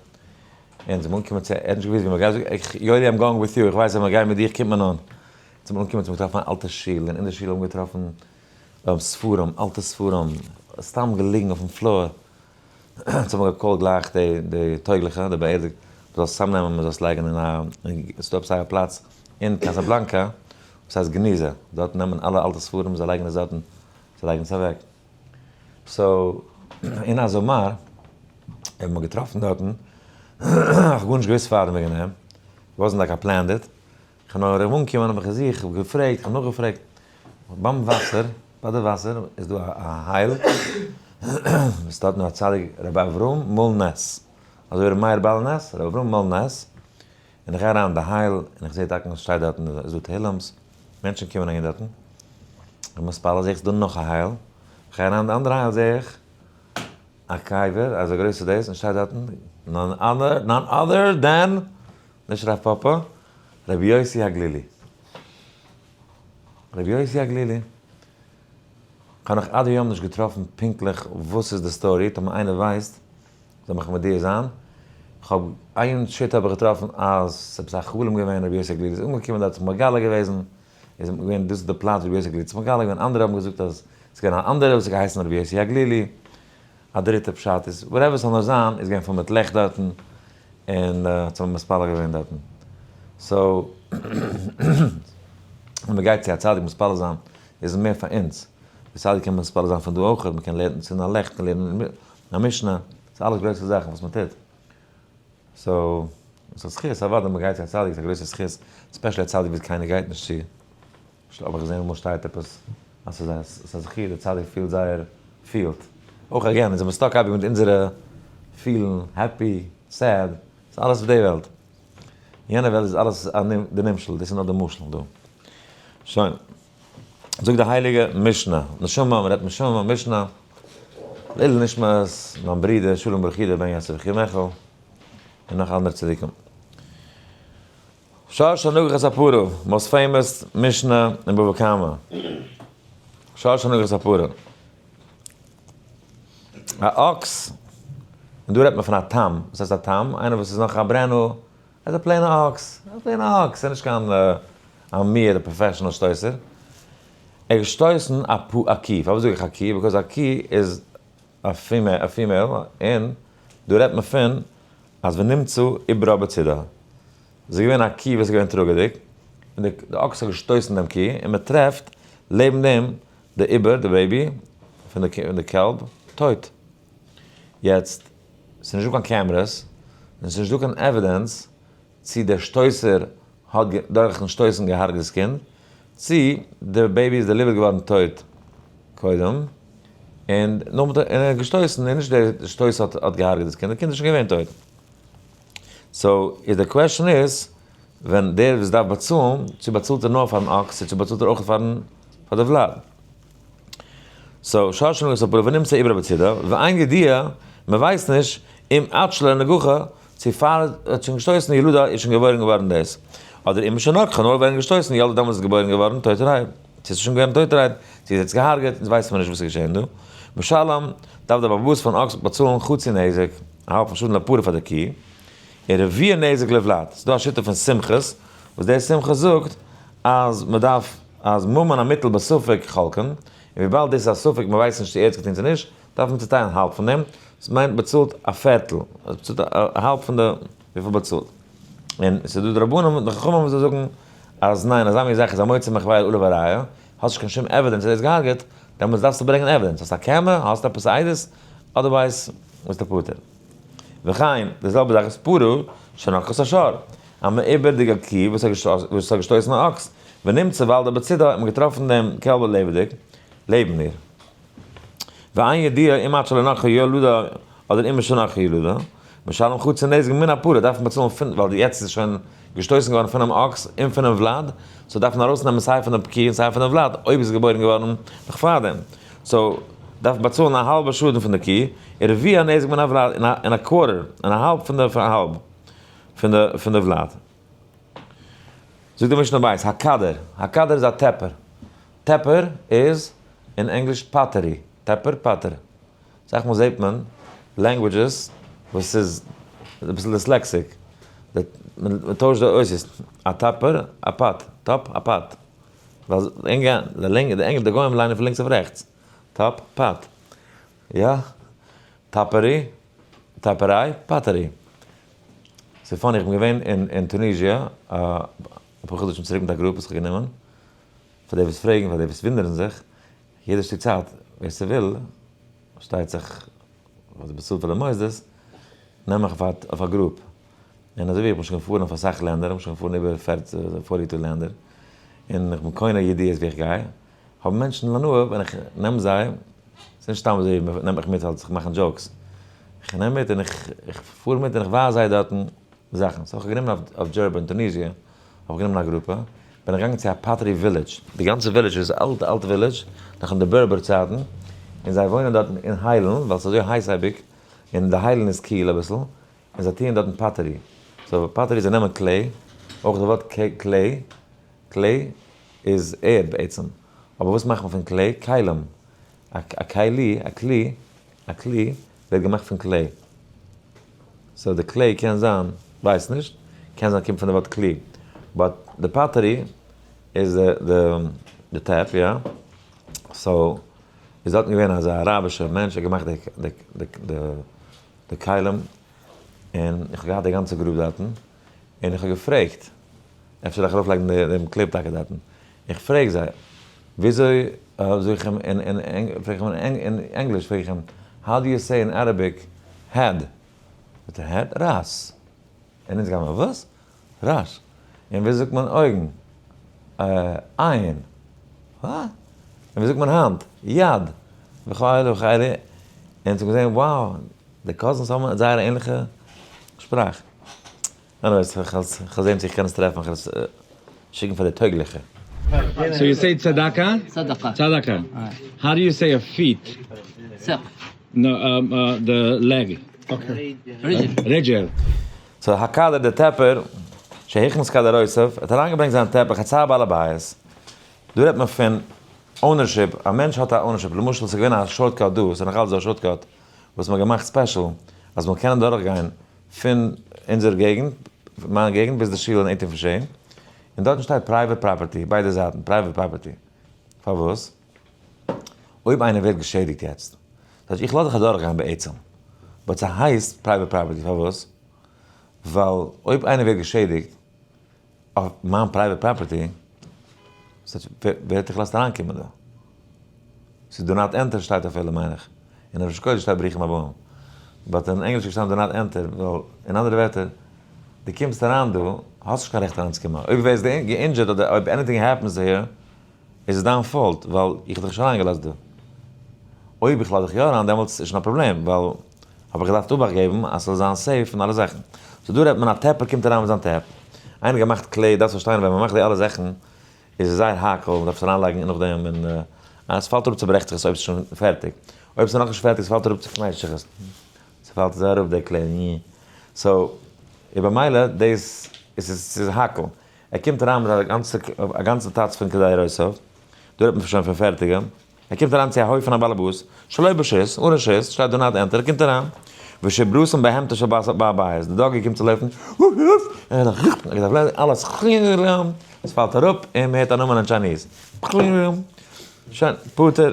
און זיי זענען אנגעקומען צו, ער האט נישט געוואוסט ווי מ'גייט, זאגט ער, יואלי I'm going with you, איך ווייס אז מ'גייט מיט דיך קומט מען אן. זיי זענען אנגעקומען, זיי האבן געטראפן א אלטע שול, און אין די שול האבן געטראפן ספרים, אלטע ספרים, סתם געליגן אויפן floor. זיי האבן גע call ט גלייך די טויגליכע, די באערדיגטע, מ'זאל עס צוזאמנעמען, מ'זאל עס לייגן אין א, ס'איז דא עפעס א פלאץ אין קאזאבלאנקא וואס הייסט גניזה, דארט נעמען אלע אלטע ספרים, זיי לייגן עס דארטן, זיי לייגן עס אוועק. so, אין אזומאר, האבן מיר געטראפן דארטן, איך האב גארנישט געוואוסט פארדעם וועגן דעם, wasn't like I planned it, איך האב נאר אנגעקומען האב איך געזוכט, איך האב געפרעגט, איך האב נאכגעפרעגט, ביים וואסער, ביי די וואסער איז דא א הייל, וואס דארט נאר א צדיק רבי אברהם מול נס, אזוי ווי רבי מאיר בעל נס, רבי אברהם מול נס, און איך גיי אריין אין די הייל, און איך זע טאקע עס שטייט דארטן, איז דא תהילים'ס, מענטשן קומען אהין דארטן, איך מתפלל זע איך ס'איז דא נאך א הייל, איך גיי אריין אין די אנדערע הייל זע איך א קבר, אזא גרויסע דאס, און שטייט דארטן, none other than, נישט רב פאפא, רבי יוסי הגלילי. רבי יוסי הגלילי. כ'האב נאך עד היום נישט געטראפן פונקטליך וואס איז די story, טאמער איינער ווייסט זאל מיך מודיע זיין. כ'האב איין שיטה האב איך געטראפן אז ס'איז עפעס א חלום געווען רבי יוסי הגלילי איז אנגעקומען דארט זיך מגלה געוועזן, איז געווען דאס איז די פלאץ ווי רבי יוסי הגלילי האט זיך מגלה געווען, אנדערע האבן געזאגט אז ס'איז געווען א אנדערע וואס האט געהייסן רבי יוסי הגלילי. א דריטע פשט איז whatever ס'זאל נאר זיין איז געווען פול מיט לעכט דארטן און האט זיך מתפלל געווען דארטן. so ווען מ'גייט צו א צדיק מתפלל זיין איז עס מער פאר אונז. די צדיק קען מתפלל זיין פון דא אויך, מ'קען לערנען צינדן א לעכט, מ'קען לערנען א משנה, ס'איז אלעס גרויסע זאכן וואס מ'טוט. so ס'איז א זכות אוודאי מ'גייט צו א צדיק איז א גרויסע זכות, especially א צדיק וואס קיינער גייט נישט צו. האב איך געזען אמאל שטייט עפעס אז ס'איז א זכי' די צדיק פילט זייער פילט. אויך again אונז זעמיר stuck אייביג מיט אונזערע פילן, happy, sad, ס'איז אלעס אויף די וועלט. יענע וועלט איז אלעס די נמשל, דאס איז נאר די משל דא. שוין. זאגט די הייליגע משנה, נשמה, מ'רעדט נשמה, משנה, לעילוי נשמת מיין ברודער שלום ברוך יודא בן יוסף יחי' מיכל, און נאך אנדערע צדיקים. שור שנגח את הפרה, most famous משנה אין בבא קמא. שור שנגח את הפרה. א אקס, און דא רעדט מען פון א תם, וואס הייסט א תם? איינער וואס איז נאך א brand new, ער איז א plain ע אקס, א plain ע אקס, ער איז נישט קיין א מועד, א professional שטויסער. ער האט געשטויסן א פ א קי, פארוואס זאג איך א קי? because א קי איז א female, און דא רעדט מען פון אז ונמצא עוברה בצידה. עס איז געווען א קי וואס איז געווען טראגעדיג, און די אקס האט געשטויסן דעם קי, און מען טרעפט לעבן דעם די עובר, די baby, פון די קעלב, טויט. יעצט, ס'איז נישטא קיין cameras, און ס'איז נישטא קיין evidence צי דער שטויסער האט דורכן שטויסן געהארגעט דאס קינד, צי די baby איז delivered געווארן טויט קודם, און נאכדעם ער האט געשטויסן, און נישט דער שטויס האט געהארגעט דאס קינד, די קינד איז שוין געווען טויט. so איז די question איז, ווען דער וואס דארף באצאלן, צו באצאלט ער נאר פארן אקס, צו באצאלט ער אויך פארן פאר די ולד. so שור שנגח את הפרה ונמצא עוברה בצידה, ואין ידיעה, מען ווייסט נישט, אם עד שלא נגחה, צו פאר ער האט שוין געשטויסן ילדה איז שוין געבוירן געווארן דאס, אדער אם שנגחה נאר ווען געשטויסן ילדה דעמאלטס איז געבוירן געווארן טויטערהייט, צו עס איז שוין געווען טויטערהייט, צו עס האט עס געהארגעט, אונז ווייסן מיר נישט וואס איז געשען דא. משלם, דארף דער בעל הבית פון אקס באצאלן חצי נזק, א האלבן שאדן לפרה פאר די קי, און רביע נזק לוולד. ס'איז דא א שיטה פון סומכוס, וואס דער סומכוס זאגט אז מען דארף אז ממון המוטל בספק חולקין. וויבאלד דאס איז א ספק, מען ווייסט נישט צו ער האט עס געטון צו נישט, דארף מען צוטיילן האלב פון דעם, דאס מיינט באצאלט א פערטל, באצאלט א האלב פון די וויפיל באצאלט. און ס'איז דא די רבנים און די חכמים וואס זיי זאגן אז ניין, אזא מין זאך איז א מוציא מחביה עליו הראיה, האסט נישט קיין שום evidence אז ער איז געהארגעט, דעמאלטס דארפסטו ברענגען evidence, האסט א camera, האסט עפעס עדות, otherwise ביסטו פטור. וכן, די זעלבע זאך איז פרה שנגחה את השור, א מעובר'דיגע קו וואס האט געשטויסן א אקס, ונמצא ולדה בצידה, האט מען געטראפן דעם קעלבל לעבעדיג לעבן איר. ואין ידיעה אם עד שלא נגחה ילדה אדער אם משנגחה ילדה, משלם חצי נזק מן הפרה, דארף מען באצאלן פון, ווייל יעצט איז שוין געשטויסן געווארן פונעם אקס און פונעם ולד, so דארף מען ארויסנעמען סיי פונעם קו און סיי פונעם ולד, אויב איז געבוירן געווארן נאך פארדעם, so דארף מען באצאלן א האלבע שאדן פון די קו, און רביע נזק מן הולד, און א quarter, און א האלב פון די האלב פון די ולד. זאגט די משנה בית, הקדר, הקדר איז א טעפער, טעפער איז אין ענגליש pottery, טעפער, potter. אסאך מאל זעט מען languages וואס איז אביסל dyslexic, מען טוישט די אותיות, א טאפער, א pot, טאפ, א pot. ווייל די גוים ליינען פון לינקס אויף רעכטס, טאפ, pot. יא? טאפערי, טאפעריי, pottery. ס'איז funny, איך בין געווען אין טוניזיע אפאר חדשים צוריק מיט א group וואס איך האב גענומען, פאר די וואס פרעגן, פאר די וואס וואונדערן זיך, יעדע שטיק צייט, ווער ס'וויל, פארשטייט זיך וואס באצאלט פאר די מוסדות, נעם איך אויף א group. און אזוי ווי איך בין שוין געפארן אויף אסאך לענדער, איך בין שוין געפארן איבער forty-two לענדער, און איך בין קונה ידיעות ווי איך גיי, האבן מענטשן הנאה ווען איך נעם זיי, ס'איז נישט סתם אזוי ווי מ'נעמט מיך מיט אלס זיך מאכן jokes, איך נעם מיט און איך פאר מיט און איך ווייז זיי דארטן זאכן. so איך האב גענומען אויף דזשערבא אין טוניזיע, האב איך גענומען א גרופע, בין איך געגאנגען צו א pottery village, די גאנצע village איז אלט אלט village, נאך אין די בערבער צייטן, און זיי וואוינען דארטן אין היילן, ווייל ס'איז אזוי הייס אייביג, און די היילן איז קיל אביסל, און זיי טוען דארטן pottery. so pottery זיי נעמען clay, אויך די ווארט clay, clay איז ערד בעצם, אבער וואס מאכט מען פון clay? כלים. א כלי, א כלי, א כלי ווערט געמאכט פון clay. so די clay קען זיין, ווייס נישט, קען זיין קומט פון די ווארט כלי. but די pottery איז די טעפ, יא. so איז דארטן געווען אזא אראבישער מענטש, ער האט געמאכט די כלים, און איך האב געהאט די גאנצע group דארטן, און איך האב געפרעגט, אפשר זאל איך ארויפלייגן דעם clip טאקע דארטן, איך פרעג זיי, וויאזוי זאג איך אים פרעג איך אים אין ענגליש פרעג איך אים, how do you say in Arabic head? זאגט ער head? ראס. און אונז גיימער וואס? ראש. און וויאזוי זאגט מען אויגן? עין. הא? און וויאזוי זאגט מען האנט? יד. וכאלה וכאלה. און אונז האבן געזען wow, די cousins האבן זייער א ענליכע שפראך. anyways, כ'וועל זען צו איך קען עס טרעפן, כ'וועל עס שיקן פאר די טויגליכע. so you say צדקה? צדקה. צדקה. how do you say a feet? סעפ. no the leg. רגל. רגל. so הקדר דער טעפער, שהכניס כדרותיו, האט אריינגעברענגט זיין טעפ לחצר בעל הבית. דא רעדט מען פון ownership, א מענטש האט א ownership, למשל ס'איז געווען א shortcut דא, ס'איז נאכאלץ דא א shortcut, וואס מ'האט געמאכט special, אז מ'זאל קענען דורכגיין פון אונזער געגנט, מיין געגנט, ביז די שול אין eighteen פון און דארטן שטייט private property, ביידע זייטן, private property. פארוואס? אויב איינער ווערט געשעדיגט יעצט, זאגט איך לאז דיך אדורכגיין בעצם, but ס'הייסט private property, פארוואס? ווייל אויב איינער ווערט געשעדיגט אויף מיין private property, ווער האט דיך געלאזט אריינקומען דא? ס'איז do not enter שטייט אפילו מיין איך, אין ראש הקודש שטייט ברוכים הבאים, but אין ענגליש איז געשטאנען do not enter, ווייל אין אנדערע ווערטער, דו קומסט אריין דא, האסט נישט קיין רעכט אריינצוקומען, אויב ווערסטו גע injured אדער אויב anything happens here, איז עס דיין fault, ווייל איך האב דיך נישט אריינגעלאזט דא. אויב איך לאז דיך יא אריין דעמאלטס איז שוין א פראבלעם, ווייל האב איך געדארפט אבאכט געבן אז ס'זאל זיין safe און אלע זאכן. so דא רעדט מען א טעפער קומט אריין מיט זיין טעפ, איינער געמאכט clay, דארפסט פארשטיין ווען מ'מאכט די אלע זאכן איז עס זייער האקל, מ'דארף עס אריינלייגן נאכדעם און אז ס'פאלט אראפ צוברעכט זיך עס אויב ס'איז שוין פערטיג, אויב ס'איז נאכנישט פערטיג ס'פאלט אראפ צוקנייטשט זיך עס, ס'פאלט אזוי אראפ די clay, so איז במילא דאס איז ס'איז האקל, ער קומט אריין מיט א גאנצע א גאנצע טאץ פון כדי רוסוב, דא רעדט מען שוין פון פערטיגע, ער קומט אריין צו א הויף פון א באלעבאס, שלא ברשות, אן רשות, שטייט do not enter, ער קומט אריין, ושברתם בהמתו של בעל הבית, די doggy קומט צו לויפן, וואף וואף, און ער אלעס, עס פאלט אראפ, און מען הערט א נאמען אין Chinese. שוין, פטור,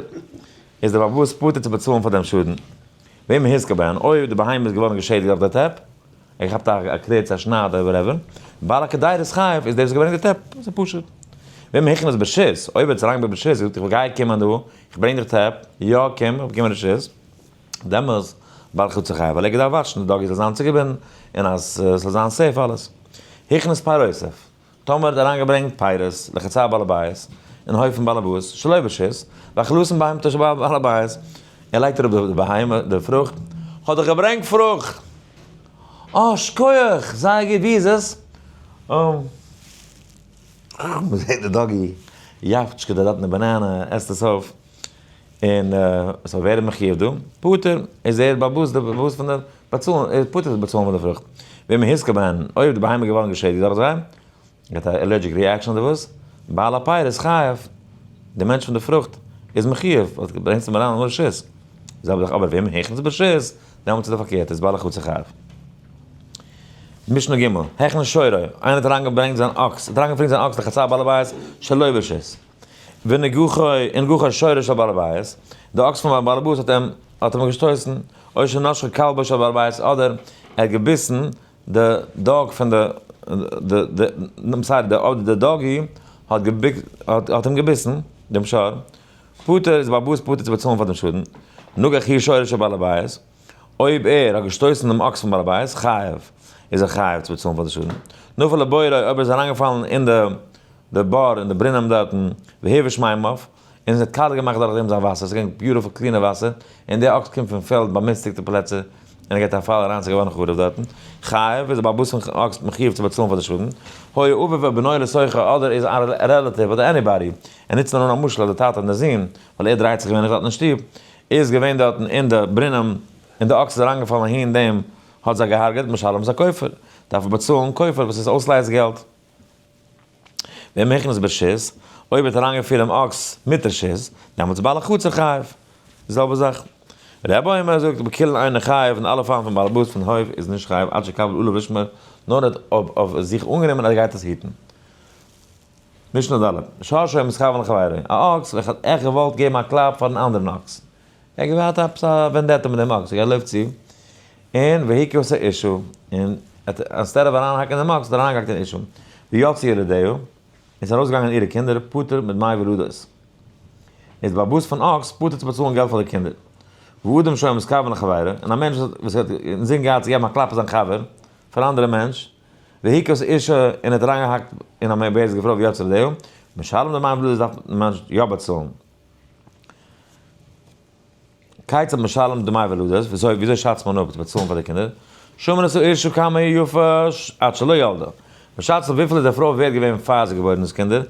איז דער בעל הבית פטור צו באצאלן פאר דעם שאדן. ואם הזיקה בהן, אויב די בהמה איז געווארן געשעדיגט דורך די טעפ, ער געכאפט א קריץ, א שנייד אדער whatever, בעל הקדירות חייב, איז דער וואס האט געברענגט די טעפ, דאס איז פשוט. ואם הכניס ברשות, אויב ער האט עס אריינגעברענגט ברשות, געזאגט איך גיי קומען דא, איך ברענג דיך טעפ, יא קום, איך באקום רשות, דעמאלס בעל החצר חייב, ווייל ער געדארפט וואטשן די doggy זאל זיין צוגעבינדן, און אז ס'זאל זיין safe אלעס. הכניס פירותיו. טאמער האט אריינגעברענגט פירות לחצר בעל הבית, אין הויף פון בעל הבית, שלא ברשות, ואכלתן בהמתו של בעל הבית, ער לייגט אראפ די בהמה, די פרוכט, כ'האב דיך געברענגט פרוכט! אה, שכוח! זייער גוט, ווי איז עס? אה, מ'זעט די doggy יאפטשקעט דארט אין די banana, עסט עס אויף, און so ווער איז מחיוב דא? פטור איז ער בעל הבית, די בעל הבית פון די באצאלן, ער איז פטור צו באצאלן פאר די פרוכט. ואם הזיקה בהן, אויב די בהמה איז געווארן געשעדיגט דורך זיי, געהאט א allergic reaction אדער וואס, בעל הפירות איז חייב, די מענטש פון די פרוכט איז מחיוב, ווייל ברענגסט אים אריין אן רשות. זעלבע זאך אבער ואם הכניס ברשות, דעמאלטס איז די פארקערט, איז בעל החצר חייב. משנה ג', הכניס שורו, איינער האט אריינגעברענגט זיין אקס, האט אריינגעפירט זיין אקס לחצר בעל הבית שלא ברשות. ונגחו ונגחו שורו של בעל הבית, די אקס פון בעל הבית האט אים האט אים געשטויסן, או שנשכו כלבו של בעל הבית, אדער ער האט געביסן די dog פון די די די I'm sorry די אדער די doggy האט האט אים געביסן דעם שור, פטור איז בעל הבית פטור צו באצאלן פאר דעם שאדן, נגח הוא שורו של בעל הבית, אויב ער האט געשטויסן דעם אקס פון בעל הבית, חייב, איז ער חייב צו באצאלן פאר די שאדן, נפל לבורו אויב ער איז אריינגעפאלן אין די די בור און די ברונעם דארטן, והבאיש מימיו, און עס האט קאלט געמאכט דורך דעם זיין וואסער, עס איז געווען beautiful clean ע וואסער, און דער אקס קומט פון פעלד באמיסטיגטע פלעצער, און ער געט א פאל אריין, עס איז געווארן חרוב דארטן, חייב, איז דער בעל הבית פון אקס מחיוב צו באצאלן פאר די שאדן, היה אביו או בנו לתוכה, אדער איז א relative אדער anybody, ער נוצט נאר אן א משל אז די טאטע און די זון, ווייל ער דרייט זיך געווענליך דארטן אין שטוב, איז געווען דארטן אין די ברונעם, און די אקס איז אריינגעפאלן אהין דעם האט זיי געהארגעט, משלם את הכופר, דארף ער באצאלן כופר וואס איז אויסלייז געלט. ואם הכניס ברשות, אויב האט אריינגעפירט דעם אקס מיט רשות, דעמאלטס בעל החצר חייב. די זעלבע זאך. רבי אומר זאגט בכולן אינו חייב, אין אלע פאלן פון בעל הבית פון הויף איז נישט חייב עד שיקבל עליו לשמור, נאר ער האט אויף זיך אנגענומען אז ער גייט עס היטן. משנה ד', שור שהיה מתכוין לחבירו, א אקס וועלכע האט עכט געוואלט געבן א קלאפ פארן אנדערן אקס. ער האט געהאט עפעס א vendetta מיט דעם אקס, ער לויפט צו, און והכה את האשה, און instead of אריינהאקן דעם אקס האט ער אריינגעהאקט אין אשה, ויצאו ילדיה, און ס'איז ארויסגעגאנגען אירע קינדער, פטור מדמי ולדות. איז די בעל הבית פון אקס פטור צו באצאלן געלט פאר די קינדער. ואדם שהיה מתכוין לחבירו, און א מענטש וואס האט אינזין געהאט צו געבן א קלאפ פאר זיין חבר, פאר א אנדערע מענטש, והכה את האשה, און האט אריינגעהאקט אין א מעוברת פרוי ויצאו ילדיה, משלם דמי ולדות דארף די מענטש יא באצאלן. כיצד משלם דמי ולדות, וויאזוי וויאזוי שאצט מען אפ צו באצאלן פאר די קינדער? שמין את האשה כמה היא יפה עד שלא ילדה. מען שאצט אפ וויפיל איז די פרוי ווערט געווען פאר זי געבוירן דאס קינדער,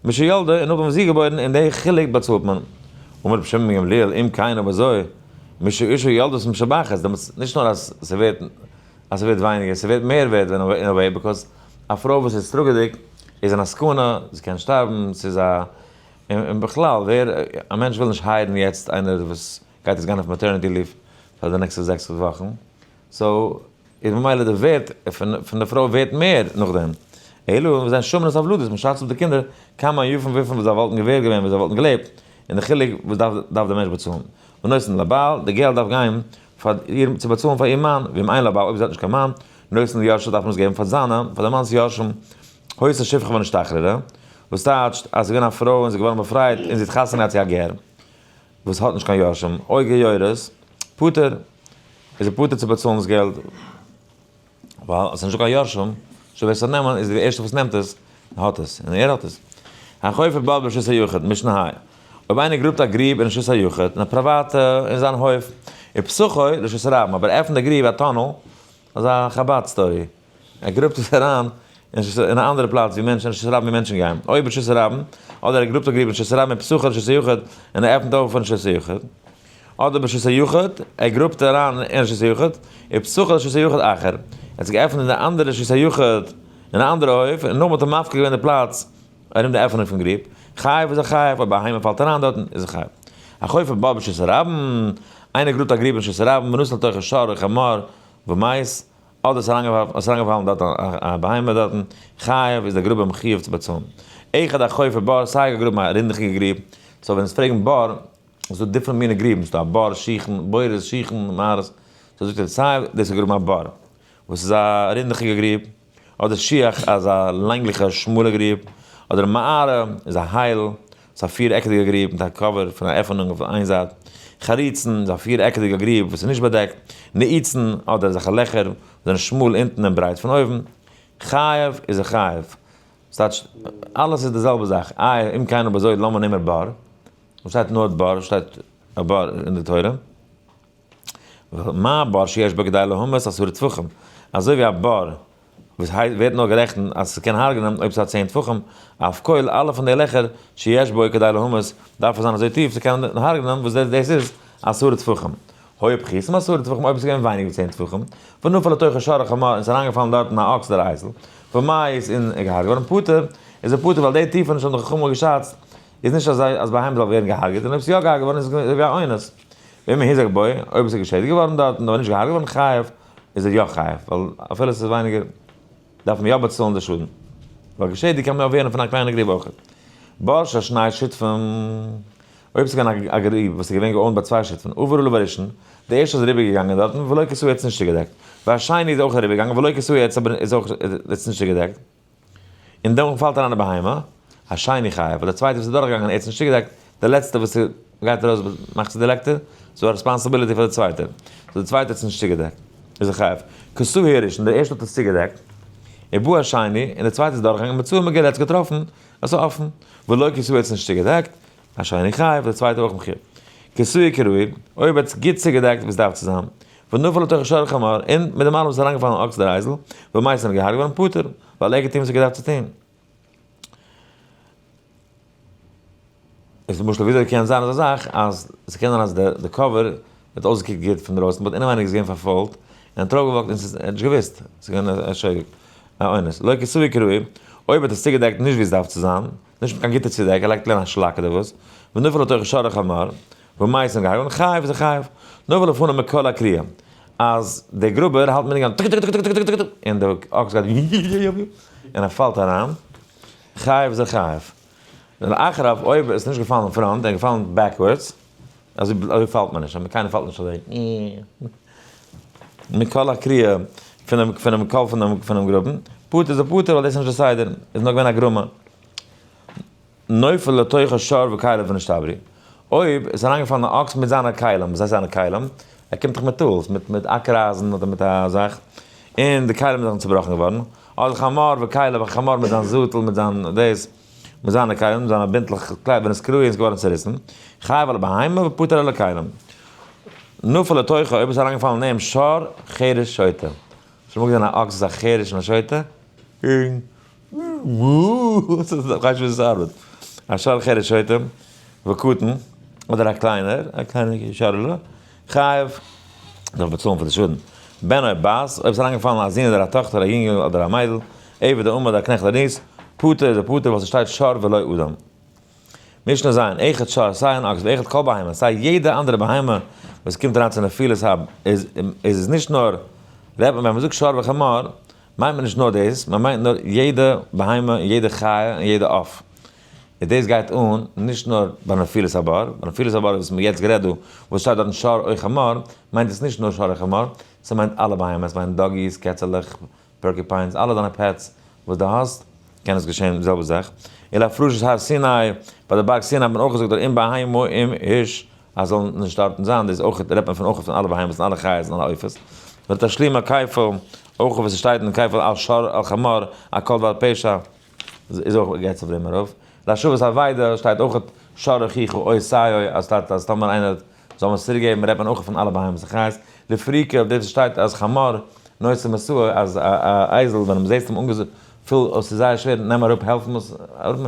משילדה, און נאכדעם וואס זי איז געבוירן, און די חילוק באצאלט מען. אמר רבי שמעון בן גמליאל, אם כן אויב אזוי, משאשה ילדות משבחת, דעמאלטס נישט נאר אז ס'ווערט אז ס'ווערט ווייניגער, ס'ווערט מער ווערט אין א way, because א פרוי וואס איז טראגעדיג איז אין א סכנה, זי קען שטארבן, ס'איז א און בכלל, ווער, א מענטש וויל נישט hire ן יעצט איינער וואס גייט יעצט גיין אויף maternity leave פאר די נעקסטע 6 וואכן, so איז ממילא די ווערט פון די פרוי ווערט מער נאכדעם. אלא וואס זענען שמין את הולדות, מען שאצט אפ די קינדער כמה יפים וויפיל וואס זיי וואלטן געווערט געווען ווען זיי וואלטן געלעבט, און די חילוק וואס דארף דארף דער מענטש באצאלן. ונותן לבעל, די געלט דארף גיין פאר איר צו באצאלן פאר איר מאן, ואם אין לה בעל אויב זי האט נישט קיין מאן, נותן ליורשיו דארף מען עס געבן פאר זיינע, פאר די מאנ'ס יורשים, היתה שפחה ונשתחררה, וואס טייטשט אז זי איז געווען א פרוי און זי איז געווארן באפרייט און זי האט חתונה געהאט צו א גר וואס האט נישט קיין יורשים, או גיורת, פטור, איז ער פטור צו באצאלן דאס געלט, ווייל עס איז נישטא קיין יורשים, so ווער עס זאל נעמען איז דער ערשטער וואס נעמט עס, האט עס, און ער האט עס. החופר בור ברשות היחיד, משנה ה'. אויב איינער גראבט א גריב אין רשות היחיד, אין א פריוואטע, אין זיין הויף, ופתחו לרשות הרבים, אבער ער עפנט די גריב א tunnel, אזא חבד story, ער גראבט עס אריין אין א אנדערע פלאץ ווי מענטשן, רשות הרבים ווי מענטשן גייען, אויב רשות הרבים, אדער ער גראבט א גריב אין רשות הרבים ופתחו לרשות היחיד, און ער עפנט אויף אין רשות היחיד, אדער ברשות היחיד, ער גראבט אריין אין רשות היחיד, ופתחו לרשות היחיד אחר, ער האט זיך געעפנט אין די אנדערע רשות היחיד, אין א אנדערע הויף, און נאכדעם האט ער מפקיר געווען די פלאץ ארום די עפענונג פון גריב, חייב איז ער חייב, אויב א בהמה פאלט אריין דארטן איז ער חייב. החופר בור ברשות הרבים, איינער גראבט א גריב אין רשות הרבים, ונתן לתוכו שור או חמור ומת, אדער עס איז אריינגעפאלן דארט א בהמה דארטן, חייב איז דער גראבער מחיוב צו באצאלן. אחד החופר בור, סיי געגראבן א רינדעכיגע גריב, So ווען עס פרעגן בור, איז דא different מיני גריבן, ס'דא א בור, שיחין, בורות, שיחין, מערות, so זאגט ער סיי דאס איז געגראבן א בור, וואס איז א רינדעכיגע גריב, אדער שיח אזא לענגליכע שמאלע גריב, אדער מערה איז א הייל, ס'איז א פיר עקעדיגע גריב מיט א cover פון א עפענונג אויף איין זייט, חריצין איז א פיר עקעדיגע גריב וואס איז נישט באדעקט, נעיצין אדער אזעלכע לעכער וואס זענען שמאל אונטן און ברייט פון אויבן, חייב איז א חייב. ס'טייטש אלעס איז די זעלבע זאך, איי אם כן אויב אזוי למה נאמר בור, וואס שטייט נאר בור, שטייט א בור אין די תורה, מה בור שיש בו כדי להמית עשרה טפחים, אזוי ווי א בור וואס ווערט נאר גערעכנט אז ס'קען הרג'נען אויב ס'האט 10 טפחים, אף כל אלע פון די לעכער שיש בו כדי להמית דארף עס זיין אזוי טיף צו קענען הרג'נען וואס דאס איז 10 טפחים. היו פחותין מ-10 טפחים, אויב עס איז געווען ווייניגער ווי 10 טפחים, ונפל לתוכו שור או חמור און ס'איז אריינגעפאלן דארטן א אקס אדער אייזל, ומת און געהארגעט געווארן פטור, איז ער פטור ווייל די טיפעניש האבן די חכמים געשאצט איז נישט אזוי אז בהמה זאל ווערן געהארגעט און אויב ס'איז יא געהארגעט געווארן איז עס ווי א אונס. ואם הוזק בו, אויב עס איז געשעדיגט געווארן דארטן אבער נישט געהארגעט געווארן חייב, איז ער יא חייב, ווייל אפילו עס איז ווייניגער דארף מען יא באצאלן די שאדן, ווייל געשעדיגט קען מען יא ווערן פון א קליינע גריב אויך. בור של שני שותפים, אויב עס איז געווען א גריב וואס איז געווען גע owned ביי צוויי שותפים, עבר עליו הראשון, די ערשטע איז אריבערגעגאנגען דארטן, ולא כסהו האט עס נישט צוגעדעקט, והשני איז אויך אריבערגעגאנגען, ולא כסהו האט עס אבער איז אויך עס נישט צוגעדעקט, און דעמאלט פאלט אריין די בהמה, השני חייב, ווייל דער צווייטער וואס איז דורכגעגאנגען ער האט עס נישט צוגעדעקט, דער לעצטער וואס גייט ארויס מאכט צו די לעקטער, ס'איז א responsibility פאר די צווייטער, so דער צווייטער האט עס נישט צוגעדעקט, איז ער חייב. כסהו הראשון, דער ערשטער האט עס צוגעדעקט, ובא השני, און דער צווייטער איז דורכגעגאנגען, מצאו מגולה, ער האט עס געטראפן, עס איז אפן, ולא כסהו האט עס נישט צוגעדעקט, השני חייב, דער צווייטער אויך מחויב. כסהו כראוי, אויב האט עס גוט צוגעדעקט ווי עס דארף צו זיין, ונפל לתוכו שור או חמור, און מיט דעם אלעם איז אריינגעפאלן אן אקס אדער אייזל, ומת און געהארגעט געווארן פטור, ווייל ער האט געטון וואס ער האט געדארפט צו טון. איז למשל וויאזוי קען זיין אזא זאך אז ס'קען זיין אז די cover האט אויסגעקוקט גוט פון דרויסן but אינעווייניג איז געווען פארפוילט און האט ארויפגעוואקט און ס'איז ער האט נישט געוואוסט ס'איז געווען א שוגג א אונס לא כסהו כראוי אויב האט עס צוגעדעקט נישט ווי עס דארף צו זיין נישט מיט קיין גוטע צודעק ער לייגט אריין א שלאק אדער וואס ונפל לתוכו שור או חמור ומת און געהארגעט חייב איז ער חייב נפל לפניו מקול הכרייה אז דער גראבער האלט מיט די גאן טק טק טק טק טק טק טק און די אקס גייט און ער פאלט אריין חייב איז ער חייב. ולאחריו אויב איז נישט געפאלן אין front, ער איז געפאלן backwards, אזוי אזוי פאלט מען נישט, קיינער פאלט נישט אזוי. מקול הכרייה פונעם פונעם קול פונעם פונעם גראבן, פטור איז ער פטור ווייל דאס איז נישט די סדר, איז נאר געווען א גרמא. נופל לתוכו שור וכליו ונשתברו. אויב איז אריינגעפאלן א אקס מיט זיינע כלים, וואס הייסט זיינע כלים? ער קומט דאך מיט tools, מיט מיט אקער-אייזן אדער מיט א זאך, און די כלים זענען צובראכן געווארן, אדער חמור וכליו, א חמור מיט זיין זאטל, מיט זיין דאס, מיט זיינע כלים, מיט זיינע בינטלעך כלים, ונתקרעו איז געווארן צעריסן, חייב על הבהמה ופטור על הכלים. נפל לתוכו, אויב איז אריינגעפאלן אין אים שור חרש שוטה. שוין אמאל געזען א אקס וואס איז א חרש און א שוטה? כ'ווייס נישט ווי עס ארבעט. א שור חרש שוטה וקטן, אדער א קליינער, א קליינער שור'לע, חייב, דארף באצאלן פאר די שאדן. בן או בת, אויב איז אריינגעפאלן א זון אדער א טאכטער, א יונגל אדער א מיידל, עבד או אמה אדער א קנעכט אדער דינסט, פטור איז ער פטור ווייל ס'שטייט שור ולא אדם. משנה ז', אחד שור, סיי אן אקס, ואחד כל בהמה, סיי יעדע אנדערע בהמה וואס קומט אריין צו נפילת ה איז איז נישט נאר רעדט מען ווען מ'זאגט שור וחמור מיינט מען נישט נאר דאס, מען מיינט נאר יעדע בהמה און יעדע חיה און יעדע עוף. און דאס גייט אן נישט נאר ביי נפילת הבור, ביי נפילת הבור וואס מ'האט יעצט גערעדט דא, וואס שטייט דארטן שור או חמור, מיינט עס נישט נאר שור או חמור, ס'מיינט אלע בהמות, ס'מיינט doggies, קעצעלעך, porcupines, אלע דיינע pets וואס דו האסט, קען עס געשען די זעלבע זאך. ולהפרשת הר סיני, ביי די בארג סיני האט מען אויך געזאגט אם בהמה אם איש, אז זאלן נישט דארטן זיין, דאס אויך רעדט מען פון אויך פון אלע בהמות און אלע חיות און אלע עופות. ולתשלומי כפל, אויך וואס עס שטייט אין כפל על שור על חמור, על כל דבר פשע, איז אויך גייט אויף דעם ארויף. להשבת אבידה שטייט אויך שור אחיך או שאו, אז שטייט אז טאמער איינער האט זאל מען עס צוריק געבן, רעדט מען אויך פון אלע בהמות און חיות. לפריקה, אויף דאס וואס שטייט אז חמור נושא משאו, אז א אייזל ווען מען זעהט אים אנגעפילט אויס איז זייער שווער, נעם אראפ העלף אים עס אראפ,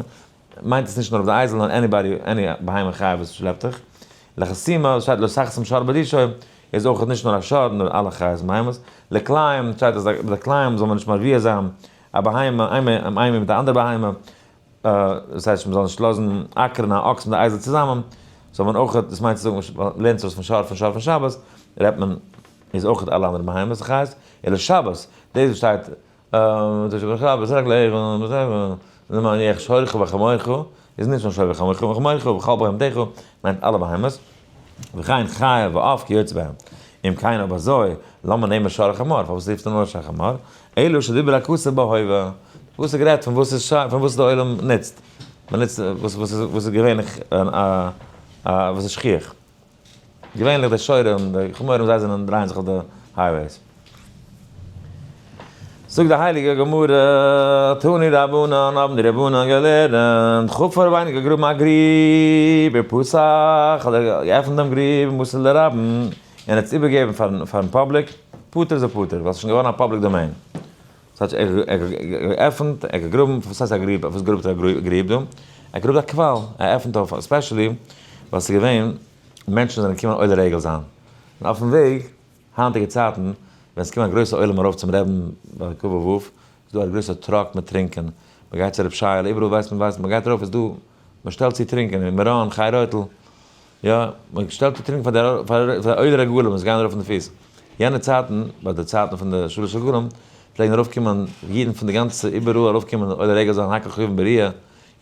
מיינט עס נישט נאר אויף די אייזל נאר anybody any בהמה חיה וואס שלעפט דיך. לחסימה, וואס שטייט לא תחסום שור בדישו, איז אויך נישט נאר א שור נאר אלע חיות און בהמות. לכלאים, שטייט אז ביי די כלאים זאל מען נישט מרביע זיין א בהמה איינער מיט א אנדערע בהמה, דאס הייסט מ'זאל נישט לאזן אקערן א אקס מיט די אייזל צוזאמען, זאל מען אויך, דאס מיינט צו זאגן, מ'לערנט זיך עס פון שור פון שור פון שבת, רעדט מען איז אויך אלע אנדערע בהמות חיות, אלא שבת, דאס וואס שטייט למען יהיה שורך וחמורך, איז נישט נאר שור וחמור וחמורך וכל בהמתך, מיינט אלע בהמות, וכן חיה ועוף כיוצא בהם. אם כן אויב אזוי, למה נאמר שור וחמור, פארוואס רופסטו נאר שור וחמור? אלא שדיבר הכתוב בהווה, די פסוק רעדט פון וואס איז פון וואס די עולם נוצט, מען נוצט וואס וואס איז געווענליך וואס איז שכיח. געווענליך די שוורים, די חמורים זיי זענען דרייען זיך אויף די highways. זאגט די הייליגע גמרא, תנו רבנן, האבן די רבנן געלערנט, חפר רבינו געגראבן א גריב, ופתח, האט ער געעפנט דעם גריב, ומסר לרבים, און האט עס איבערגעגעבן פארן public, פטור איז ער פטור, ווייל עס איז שוין געווארן א public domain. ס'הייסט ער האט געעפנט, ער האט געגראבן, וואס הייסט א גריב, וואס גראבט ער א גריב דא? ער גראבט א קוואל, ער עפנט אויף, especially ווייל ס'איז געווען מענטשן זענען געקומען עולה רגל זיין, און אויפן וועג, היינטיגע צייטן, ווען ס'קומט א גרויסע עולם ארויף צום רעבן ביי ק ו, איז דא א גרויסע truck מיט טרינקען, מ'גייט צו רב שייעלע, איבעראל ווייסט מען ווייסט מען, מ'גייט ארויף איז דא, מ'שטעלט צו טרינקען, אין מירון, חי רויטל, יא, מען שטעלט צו טרינקען פאר די פאר די עולי רגלים וואס גייען ארויף אין די פיס. יענע צייטן, ביי די צייטן פון די שלש רגלים, פלעגן ארויף קומען אידן פון די גאנצע איבעראל ארויף קומען עולה רגל זיין הכל חייבין בראיה,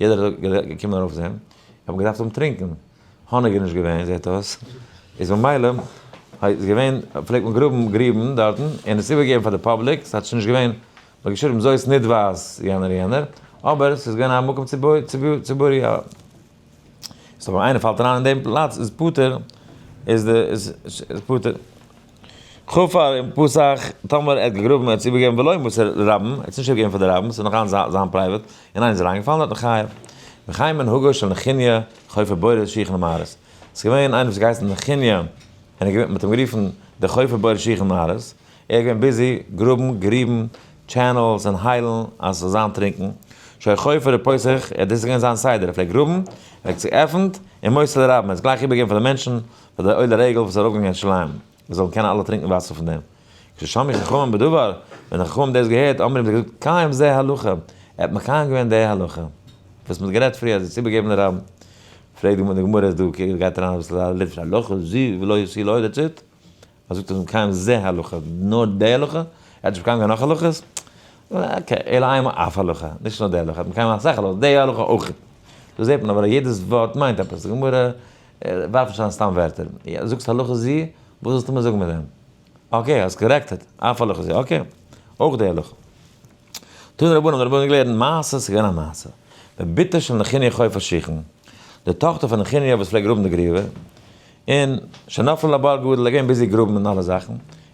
יעדער איז געקומען ארויף זען, האט מען געדארפט האבן טרינקען, האניג איז נישט געווען זעט אויס, איז ממילא איז געווען פלעגט מען גראבן גריבן דארטן און עס איבערגעבן פאר די public, ס'האט שוין נישט געווען, מען האט געשריבן זאת נדבת יענער יענער, אבער ס'איז געווען א מקום ציבורי א. so ווען איינער פאלט אריין אין דעם פלאץ איז פטור, איז די איז פטור. חפר און פתח, טאמער ער האט געגראבן ער האט עס איבערגעגעבן ולא מסר לרבים, ער האט עס נישט איבערגעגעבן פאר די רבים, ס'איז נאך היינט זיין private, און איינער איז אריינגעפאלן דארט חייב. וכן מנהגו של נחוניא חופר בורות שיחין ומערות. ס'איז געווען איינער וואס האט געהייסן נחוניא, און ער איז געווען, מ'האט אים גערופן דער חופר בורות שיחין ומערות. ער איז געווען busy גראבן גריבן, channels און היילן אז ס'זאל זיין טרינקן. שהיה חופר ופותח, ער דאס איז געווען זיין סדר, ער פלעגט גראבן, ער האט צועפנט, און מוסר לרבים, ער האט עס גלייך איבערגעגעבן פאר די מענטשן, פאר די עולי רגל וואס איז ארויפגעגאנגען אין ירושלים, זיי זאלן קענען אלע טרינקן וואסער פון דעם. כששמעו חכמים בדבר, ווען די חכמים האבן דאס געהערט, אמרו האבן זיי געזאגט, קיים זה הלכה, ער האט מקיים געווען די הלכה, וואס מ'האט גערעדט פריער, אז עס איבערגעבן לרבים. פרעגט די גמרא, איז דא, גייט אריין אביסל א ליטווישע הלכה, זו ולא תו לא, that's it. ער זאגט אז מקיים זה הלכה, נאר די הלכה? ער האט נישט מקיים געווען נאך הלכות? okay, אלא אימא אף הלכה, נישט נאר די הלכה, ער האט מקיים אסאך הלכות, די הלכה אויך. דא זעט מען אבער אז יעדעס ווארט מיינט עפעס, די גמרא ווארפט נישט אריין סתם ווערטער. זאגסט הלכה זו, וואס זאלסטו מיר זאגן מיט דעם? okay, האסט corrected, אף הלכה זו, okay, אויך די הלכה. תנו רבנן, האבן די רבנן געלערנט מעשה, ס'איז געווען א מעשה. בבתו של נחוניא חופר שיחין, די טאכטער פון נחוניא וואס פלעגט גראבן די גריבער, און שנפלה לבור גדול, ער איז געווען busy גראבן און אלע זאכן,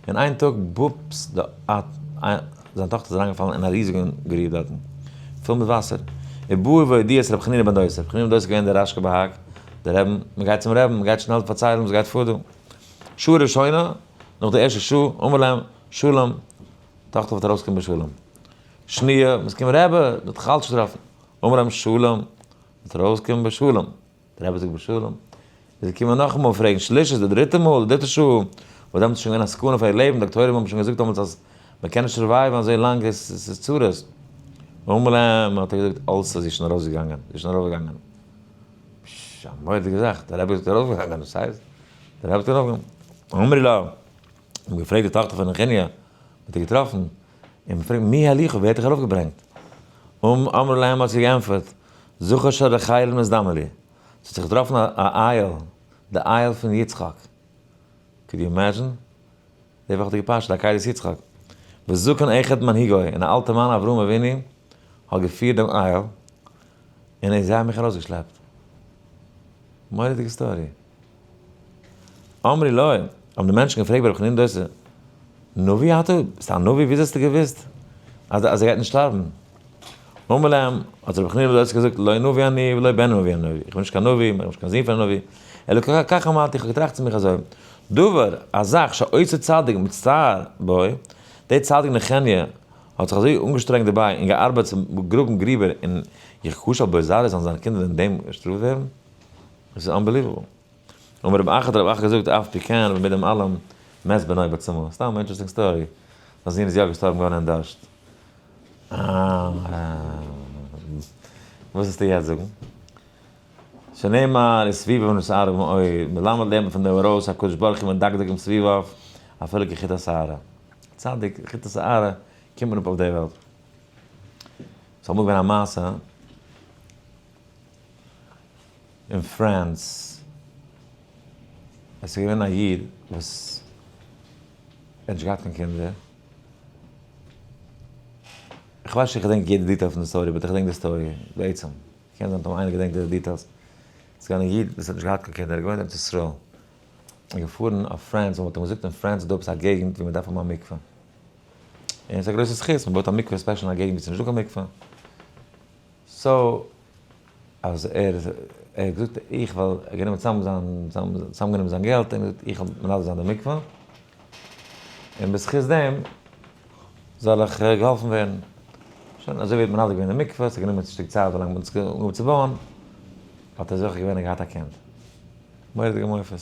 און איין טאג בופס, די זיין טאכטער איז אריינגעפאלן אין א ריזיגן גריב דארטן, פול מיט וואסער. ובאו והודיעו את רבי חנינא בן דוסא, רבי חנינא בן דוסא איז געווען דער רשכבה"ג, דער רעבן, מען גייט צום רעבן, מען גייט שנעל פארציילן וואס גייט פאר דא. שעה ראשונה, נאך די ערשטע שעה, אמר להם, שלום, טאכטער וועט ארויסקומען בשלום. שניה, מ'איז געקומען רבי, מ'האט דיך אלץ געטראפן. אמר להם שלום, וועט ארויסקומען בשלום. דער רבי זאגט בשלום. איז געקומען נאכאמאל פרעגן שלישית, די דריטע מאל, די דריטע שעה, וואס דעמאלטס איז שוין געווען א סכנה פאר איר לעבן, דאקטוירים האבן שוין געזאגט דעמאלטס אז מ'קען נישט survive ן אזוי לאנג, עס איז צרות. אמר להם, האט ער געזאגט, עלתה, זי איז שוין ארויסגעגאנגען, זי איז שוין ארויפגעגאנגען. פשש, א מורא'דיגע זאך, דער רבי זאגט ארויפגעגאנגען, וואס הייסט? דער רבי זאגט ארויפגעגאנגען. אמרו לה, האבן געפרעגט די טאכטער פון נחוניא, מ'האט איר געטראפן, און מ'פרעגט מי העלך, ווער האט דיך ארויפגעברענגט? אמרה להם האט זי געענטפערט, זכר של רחל נזדמן לי, ס'האט זיך געטראפן א איל, די איל פון יצחק, could you imagine? די וואכעדיגע פרשה, די עקידת יצחק, וזקן אחד מנהיגו, און א אלטע מאן אברהם אבינו האט געפירט דעם איל, און זיי האבן מיך ארויסגעשלעפט. מורא'דיגע story. אמרו לו, האבן די מענטשן געפרעגט ביי רבי חנינא דוסא, נביא אתה? ביסט א נביא? וויאזוי האסטו געוואוסט אז ער גייט נישט שטארבן? אמר להם, האט רבי חנינא דוסא געזאגט, לא נביא אני ולא בן נביא אני, איך בין נישט קיין נביא, איך בין נישט קיין זון פון א נביא, אלא כך אמרתי, איך האב געטראכט צו מיך אזוי, דבר, א זאך שעושה צדיק מצטער בו, דער צדיק נחוניא האט זיך אזוי אנגעשטרענגט דערביי און געארבעט צו גראבן גריבער און יכשל בו זרעו זאלן זיינע קינדער אין דעם געשטראפט ווערן? עס איז unbelievable. אמר רב אחא האט רב אחא געזאגט אף פי כן אבער מיט דעם אלעם מת בנו בצמא. סתם interesting story. זיין זון איז יא געשטארבן געווארן אין דארשט. אה. וואס וועסטו יעצט זאגן? שנאמר וסביביו נשערה מאוד, מלמד לערנט מען פון דעם ארויס הקדוש ברוך הוא מדקדק עם סביביו אפילו כחוט השערה. צדיק, חוט השערה קומט מען אפ אויף די וועלט. ס'איז אמאל געווען א מעשה. אין France, עס איז געווען א איד וואס ער האט נישט געהאט קיין קינדער, איך ווייס נישט איך געדענק יעדע detail פון די story, but איך געדענק די story בעצם, קען זיין טאמער איינער געדענקט די details, עס איז געווען א איד וואס האט נישט געהאט קיין קינדער, ער האט געוואוינט אין ארץ ישראל, ער איז געפארן אויף France, און מען האט אים געזאגט אין France איז דא עפעס א געגנט ווי מען דארף האבן א מקווה, און עס איז א גרויסע זכות, מען בויט א מקווה special אין א געגנט ווי עס איז נישטא קיין מקווה. so אז ער ער האט געזאגט איך וועל ער האט גענומען צוזאם זיין צוזאמגענומען זיין געלט און געזאגט איך וועל מנדב זיין די מקווה און בזכות דעם זאל איך געהאלפן ווערן. שוין אזוי ווי ער האט מנדב געווען די מקווה, ס'האט גענומען א שטיק צייט ווילאנג מ'האט עס אנגעהויבן צו בויען, האט ער זוכה געווען און געהאט א קינד. מורא'דיגע מופת.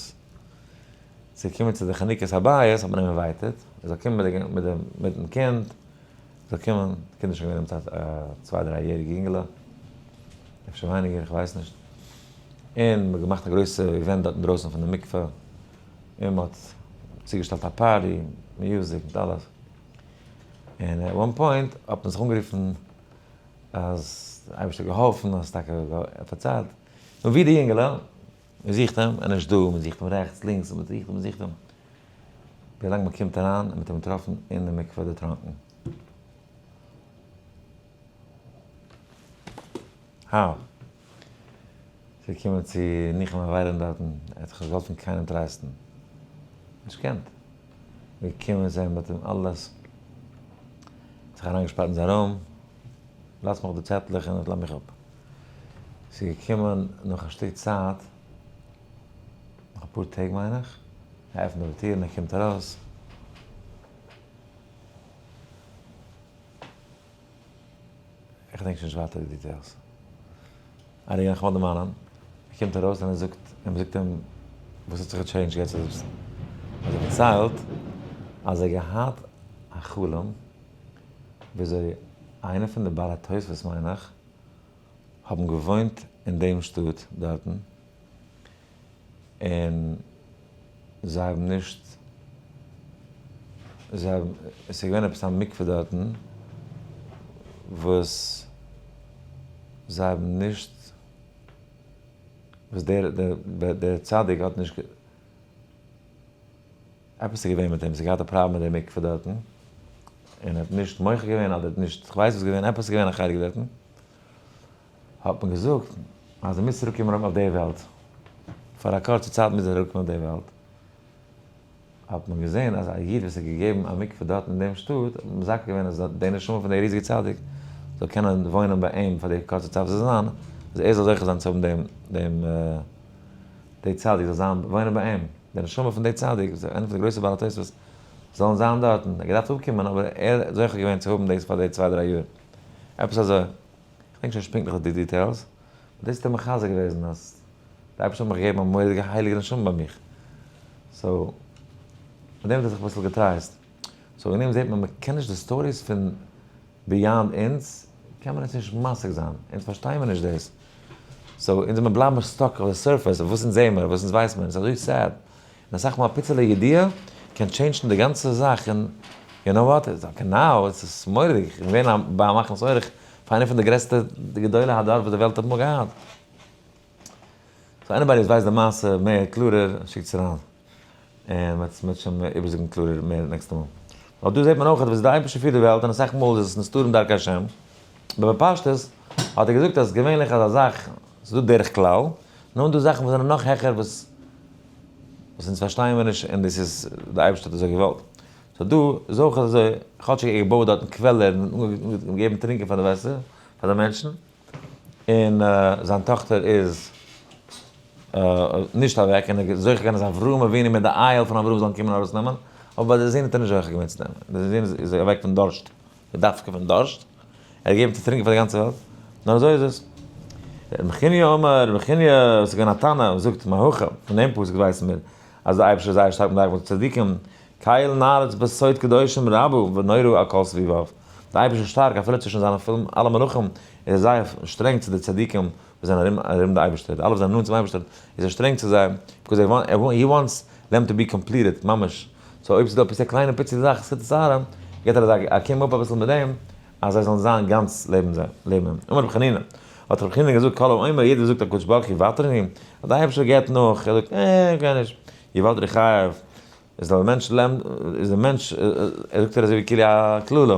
ס'איז געקומען צו די חנוכת הבית האט מען אים invited ער זאל קומען מיט די מיטן קינד, זאל קומען, די קינד איז שוין געווען א צוויי דריי יעריגע יונגעלע, אפשר ווייניגער איך ווייס נישט, און מ'האט געמאכט א גרויסע event דארט אינדרויסן פון די מקווה, און מ'האט צוגעשטעלט א party, music מיט אלעס, און at one point האט מען זיך אנגערופן אז די אייבערשטער האט געהאלפן אז טאקע ער פארציילט, נו ווי די יונגעלע? מ'זוכט אים, ער איז נישט דא, מ'זוכט אים רעכטס לינקס, מ'זוכט אים מ'זוכט אים. ווילאנג מען קומט אריין און מען האט אים געטראפן אין די מקווה דערטראנקן. How? ס'איז געקומען צו ניחום אבילים דארטן, ער האט זיך נישט געוואלט פון קיינעם טרייסטן. נישט געקענט. מ'איז געקומען צו אים, מ'האט אים אלעס זיך אריינגעשפארט אין זיין room, לאז מיך די צעטלעך און לאז מיך אפ. ס'איז געקומען נאך א שטיק צייט, נאך אפאר טעג מיין איך, ער עפנט אויף די טיר און ער קומט ארויס. איך געדענק שוין נישט ווייטער די details. א רגע איך וועל דערמאנען. ער קומט ארויס און ער זאגט, און מ'זאגט אים, וואס האט זיך גע change ט יעצט אז ער פארציילט אז ער האט געהאט א חלום וויאזוי איינער פון די בעלי תוספות מיין איך האבן געוואוינט אין דעם שטאט דארטן, און זיי האבן נישט, זיי האבן, עס איז געווען עפעס א מקווה דארטן וואס זיי האבן נישט, וואס דער דער צדיק האט נישט, עפעס איז געווען מיט אים, ס'האט געהאט א פראבלעם מיט די מקווה דארטן, און ער האט נישט מוחה געווען אדער האט נישט, כ'ווייס וואס איז געווען, עפעס איז געווען א חלק דארטן. האט מען געזאגט אז ער מוז צוריק קומען אויף די וועלט, פאר א קורצע צייט מוז ער אראפ קומען אויף די וועלט, האט מען געזען אז א איד וואס האט געגעבן א מקווה דארט אין דעם שטאט, האט מען מזכה געווען אז די נשמה פון די ריזיגע צדיק זאל קענען וואוינען ביי אים פאר די קורצע צייט וואס ער זאל זיין, אז ער זאל זוכה זיין צו האבן דעם דעם די צדיק זאל זיין וואוינען ביי אים, די נשמה פון די צדיק, וואס איז איינער פון די גרויסע בעלי תוספות, זאלן זיין דארטן, ער האט געדארפט אפקומען אבער ער האט זוכה געווען צו האבן דאס פאר די צוויי דריי יאר, עפעס אזוי. כ'דענק שוין נישט פונקטליך די details, but דאס האט ער מחזק געוועזן אז די אייבערשטער האט מיך געגעבן א מורא'דיגע הייליגע נשמה ביי מיך, so מיט דעם האט ער זיך אביסל געטרייסט. so אין דעם זעט מען מ'קען נישט די stories פון beyond אונז קען מען עס נישט משיג זיין, אונז פארשטייען מיר נישט דאס, so אונז מיר בלייבן stuck אויף די surface, וואס אונז זעהן מיר, וואס אונז ווייסן מיר, און ס'איז אזוי sad. און אסאך מאל א פיצעלע ידיעה קען change ן די גאנצע זאך און you know what, okay now, עס איז מורא'דיג, איך בין געווען ביי א מכניס אורח פאר איינע פון די גרעסטע גדולי הדור וואס די וועלט האט אמאל געהאט. so anybody וואס ווייסט די מעשה מער קלארער שיקטס אריין און מ'וועט מ'וועט שוין איבערזאגן קלארער מער next ע מאל. אבער דא זעט מען אויך וואס די אייבערשטער פירט די וועלט און אסאך מאל איז עס נסתרים דרכי השם, אבער בפשטות האט ער געזאגט אז געווענליך אז א זאך, ס'איז דא דרך כלל, נאר דא זאכן וואס זענען נאך העכער וואס וואס אונז פארשטייען מיר נישט און דאס איז די אייבערשטער האט אזוי געוואלט. so דא איז אויך אזוי, כאטשיג ער האט געבויעט דארטן קוועלער און געגעבן טרינקען פאר די וואסער פאר די מענטשן, און זיין טאכטער איז נישט אוועק און ער האט זוכה געווען אז אברהם אבינו מיט די אייל פון אברהם זאלן קומען ארויסנעמען, אבער ביי די זון האט ער נישט זוכה געווען צו דעם, די זון איז אוועק פון דורשט. דווקא פון דארשט, ער האט געגעבן צו טרינקען פאר די גאנצע וועלט, נאר אזוי איז עס. רבי חנינא אמר, רבי חנינא, עס איז געווען א תנא, וואס זאגט, מהכא, פון דעם פסוק ווייסן מיר, אז דער אייבערשטער איז זייער שטארק מדייק מיט צדיקים, קל נערץ בסוד קדושים רבה ונורא על כל סביביו, דער אייבערשטער איז שטארק אפילו צווישן זיינע אלע מלאכים, איז ער זייער שטרענג צו די צדיקים וואס זענען ארום ארום די אייבערשטער, די אלע וואס זענען נאנט צום אייבערשטער, איז ער שטרענג צו זיי, because he wants them to be completed, ממש. so אויב ס'איז דא עפעס א קליינע פיצי זאך ס'טוט צער, געט ער אזא א קום אפ אביסל מיט דעם, אז זיי זאלן זיין גאנץ לעבן זיי, לעבן אים. אמר רבי חנינא, האט רבי חנינא געזאגט כל האומר יעדער זאגט הקדוש ברוך הוא ותרני, אז די אייבערשטער געבט נאך, ער זאגט אה איך גיי נישט, יוותר חייו, איז דער מענטש לעמ איז דער מענטש ער זאגט ער אזוי ווי כאילו א קללה,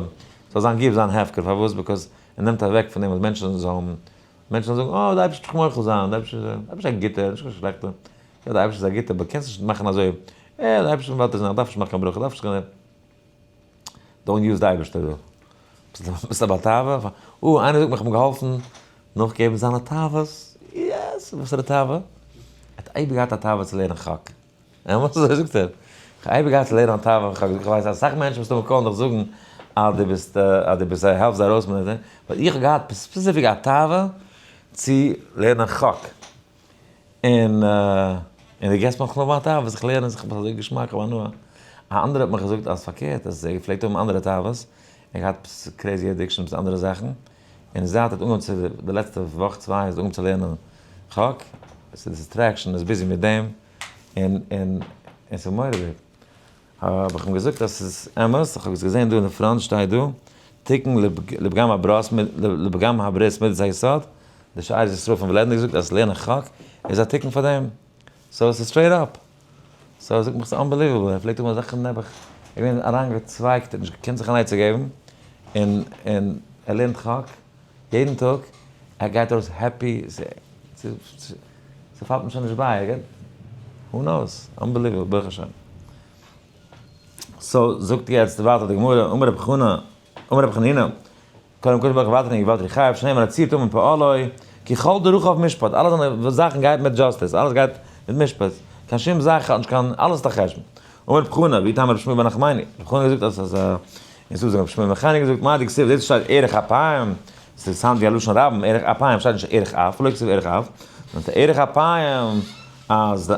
זאל זיין גוף זיין הפקר, פארוואס? because ער נעמט אוועק פון דעם וואס מענטשן זאלן מענטשן זאלן זאגן אה די אייבערשטער וועט מיך מוחל זיין, די אייבערשטער איז א גוטער, נישט קיין שלעכטער, יא די אייבערשטער איז א גוטער but קענסט נישט מאכן אזוי, אה די אייבערשטער וועט מוותר זיין, איך דארף נישט מאכן קיין ברכה, איך דארף נישט קיין. don't use די אייבערשטער דא. ביסט א בעל תאווה? אה, איינער זאגט מיר איך האב אים געהאלפן נאכגעבן זיינע תאוות. yes! וואסערע תאווה? ער האט אייביג געהאט א תאווה צו לערנען חק. אמת? אזוי זאגט ער. איך האב אייביג געהאט צו לערנען א תאווה אין חק. איך ווייס אסאך מענטשן וואס טוען קאלן דיך זאגן אז דו ביסט אז דו ביסט העלפסט זיי ארויס מיט דעם. but איך האב געהאט specific א תאווה צו לערנען חק. און און דו געבסט מיך נאר מיין תאוות, איך לערן עס, איך האב עס אזוי געשמאק, איך האב הנאה. א אנדערע האט מיך געזאגט אז פארקערט, אז ער פלעגט האבן אנדערע תאוות, ער האט געהאט crazy addictions מיט אנדערע זאכן, און זייט ער האט אנגעהויבן צו, די לעצטע וואך צוויי איז אנגעהויבן צו לערנען חק, עס איז distraction, ער איז busy מיט דעם, און און און ס'איז מורא'דיג. האב איך אים געזאגט אז ס'איז אמת, איך האב עס געזען דא אין די front שטייט דא, תיקון לפגם הברית לפגם הברית מידת היסוד, די שארית ישראל פון וולעדניק זאגט אז לערנען חק איז א תיקון פאר דעם, so עס איז straight up, so ער זאגט מיך ס'איז unbelievable, ער פלעגט האבן אזעלכע נעבעך, ער איז געווען אריינגעצווייגט, ער האט נישט געקענט זיך אן עצה געבן, און און ער לערנט חק יעדן טאג, ער גייט ארויס happy, ס'פאלט אים שוין נישט ביי, ער גייט, who knows, unbelievable, ברוך השם. so זאגט יעצט ווייטער די גמרא, אמר רבי חנא, אמר רבי חנינא, קודם כל ברוך ווייטער אין גבעת רחב, שנאמר הציר תמים פעלו, כי כל דרכיו משפט, אלע זיינע זאכן גייט מיט justice, אלעס גייט מיט משפט, קיין שום זאך האט נישט קיין, אלעס איז א חשבון. אמר רבי חנא, ווי טעם רבי שמואל בר נחמני, רבי חנא האט געזאגט אז אז און ס'איז רבי שמואל בר נחמני געזאגט, מאי דכתיב, דאס שטייט ארך אפים, ס'איז sound ווי א לשון רבים, ארך אפים שטייט נישט ארך אף, לא כתיב ארך אף, נאר ארך אפים אז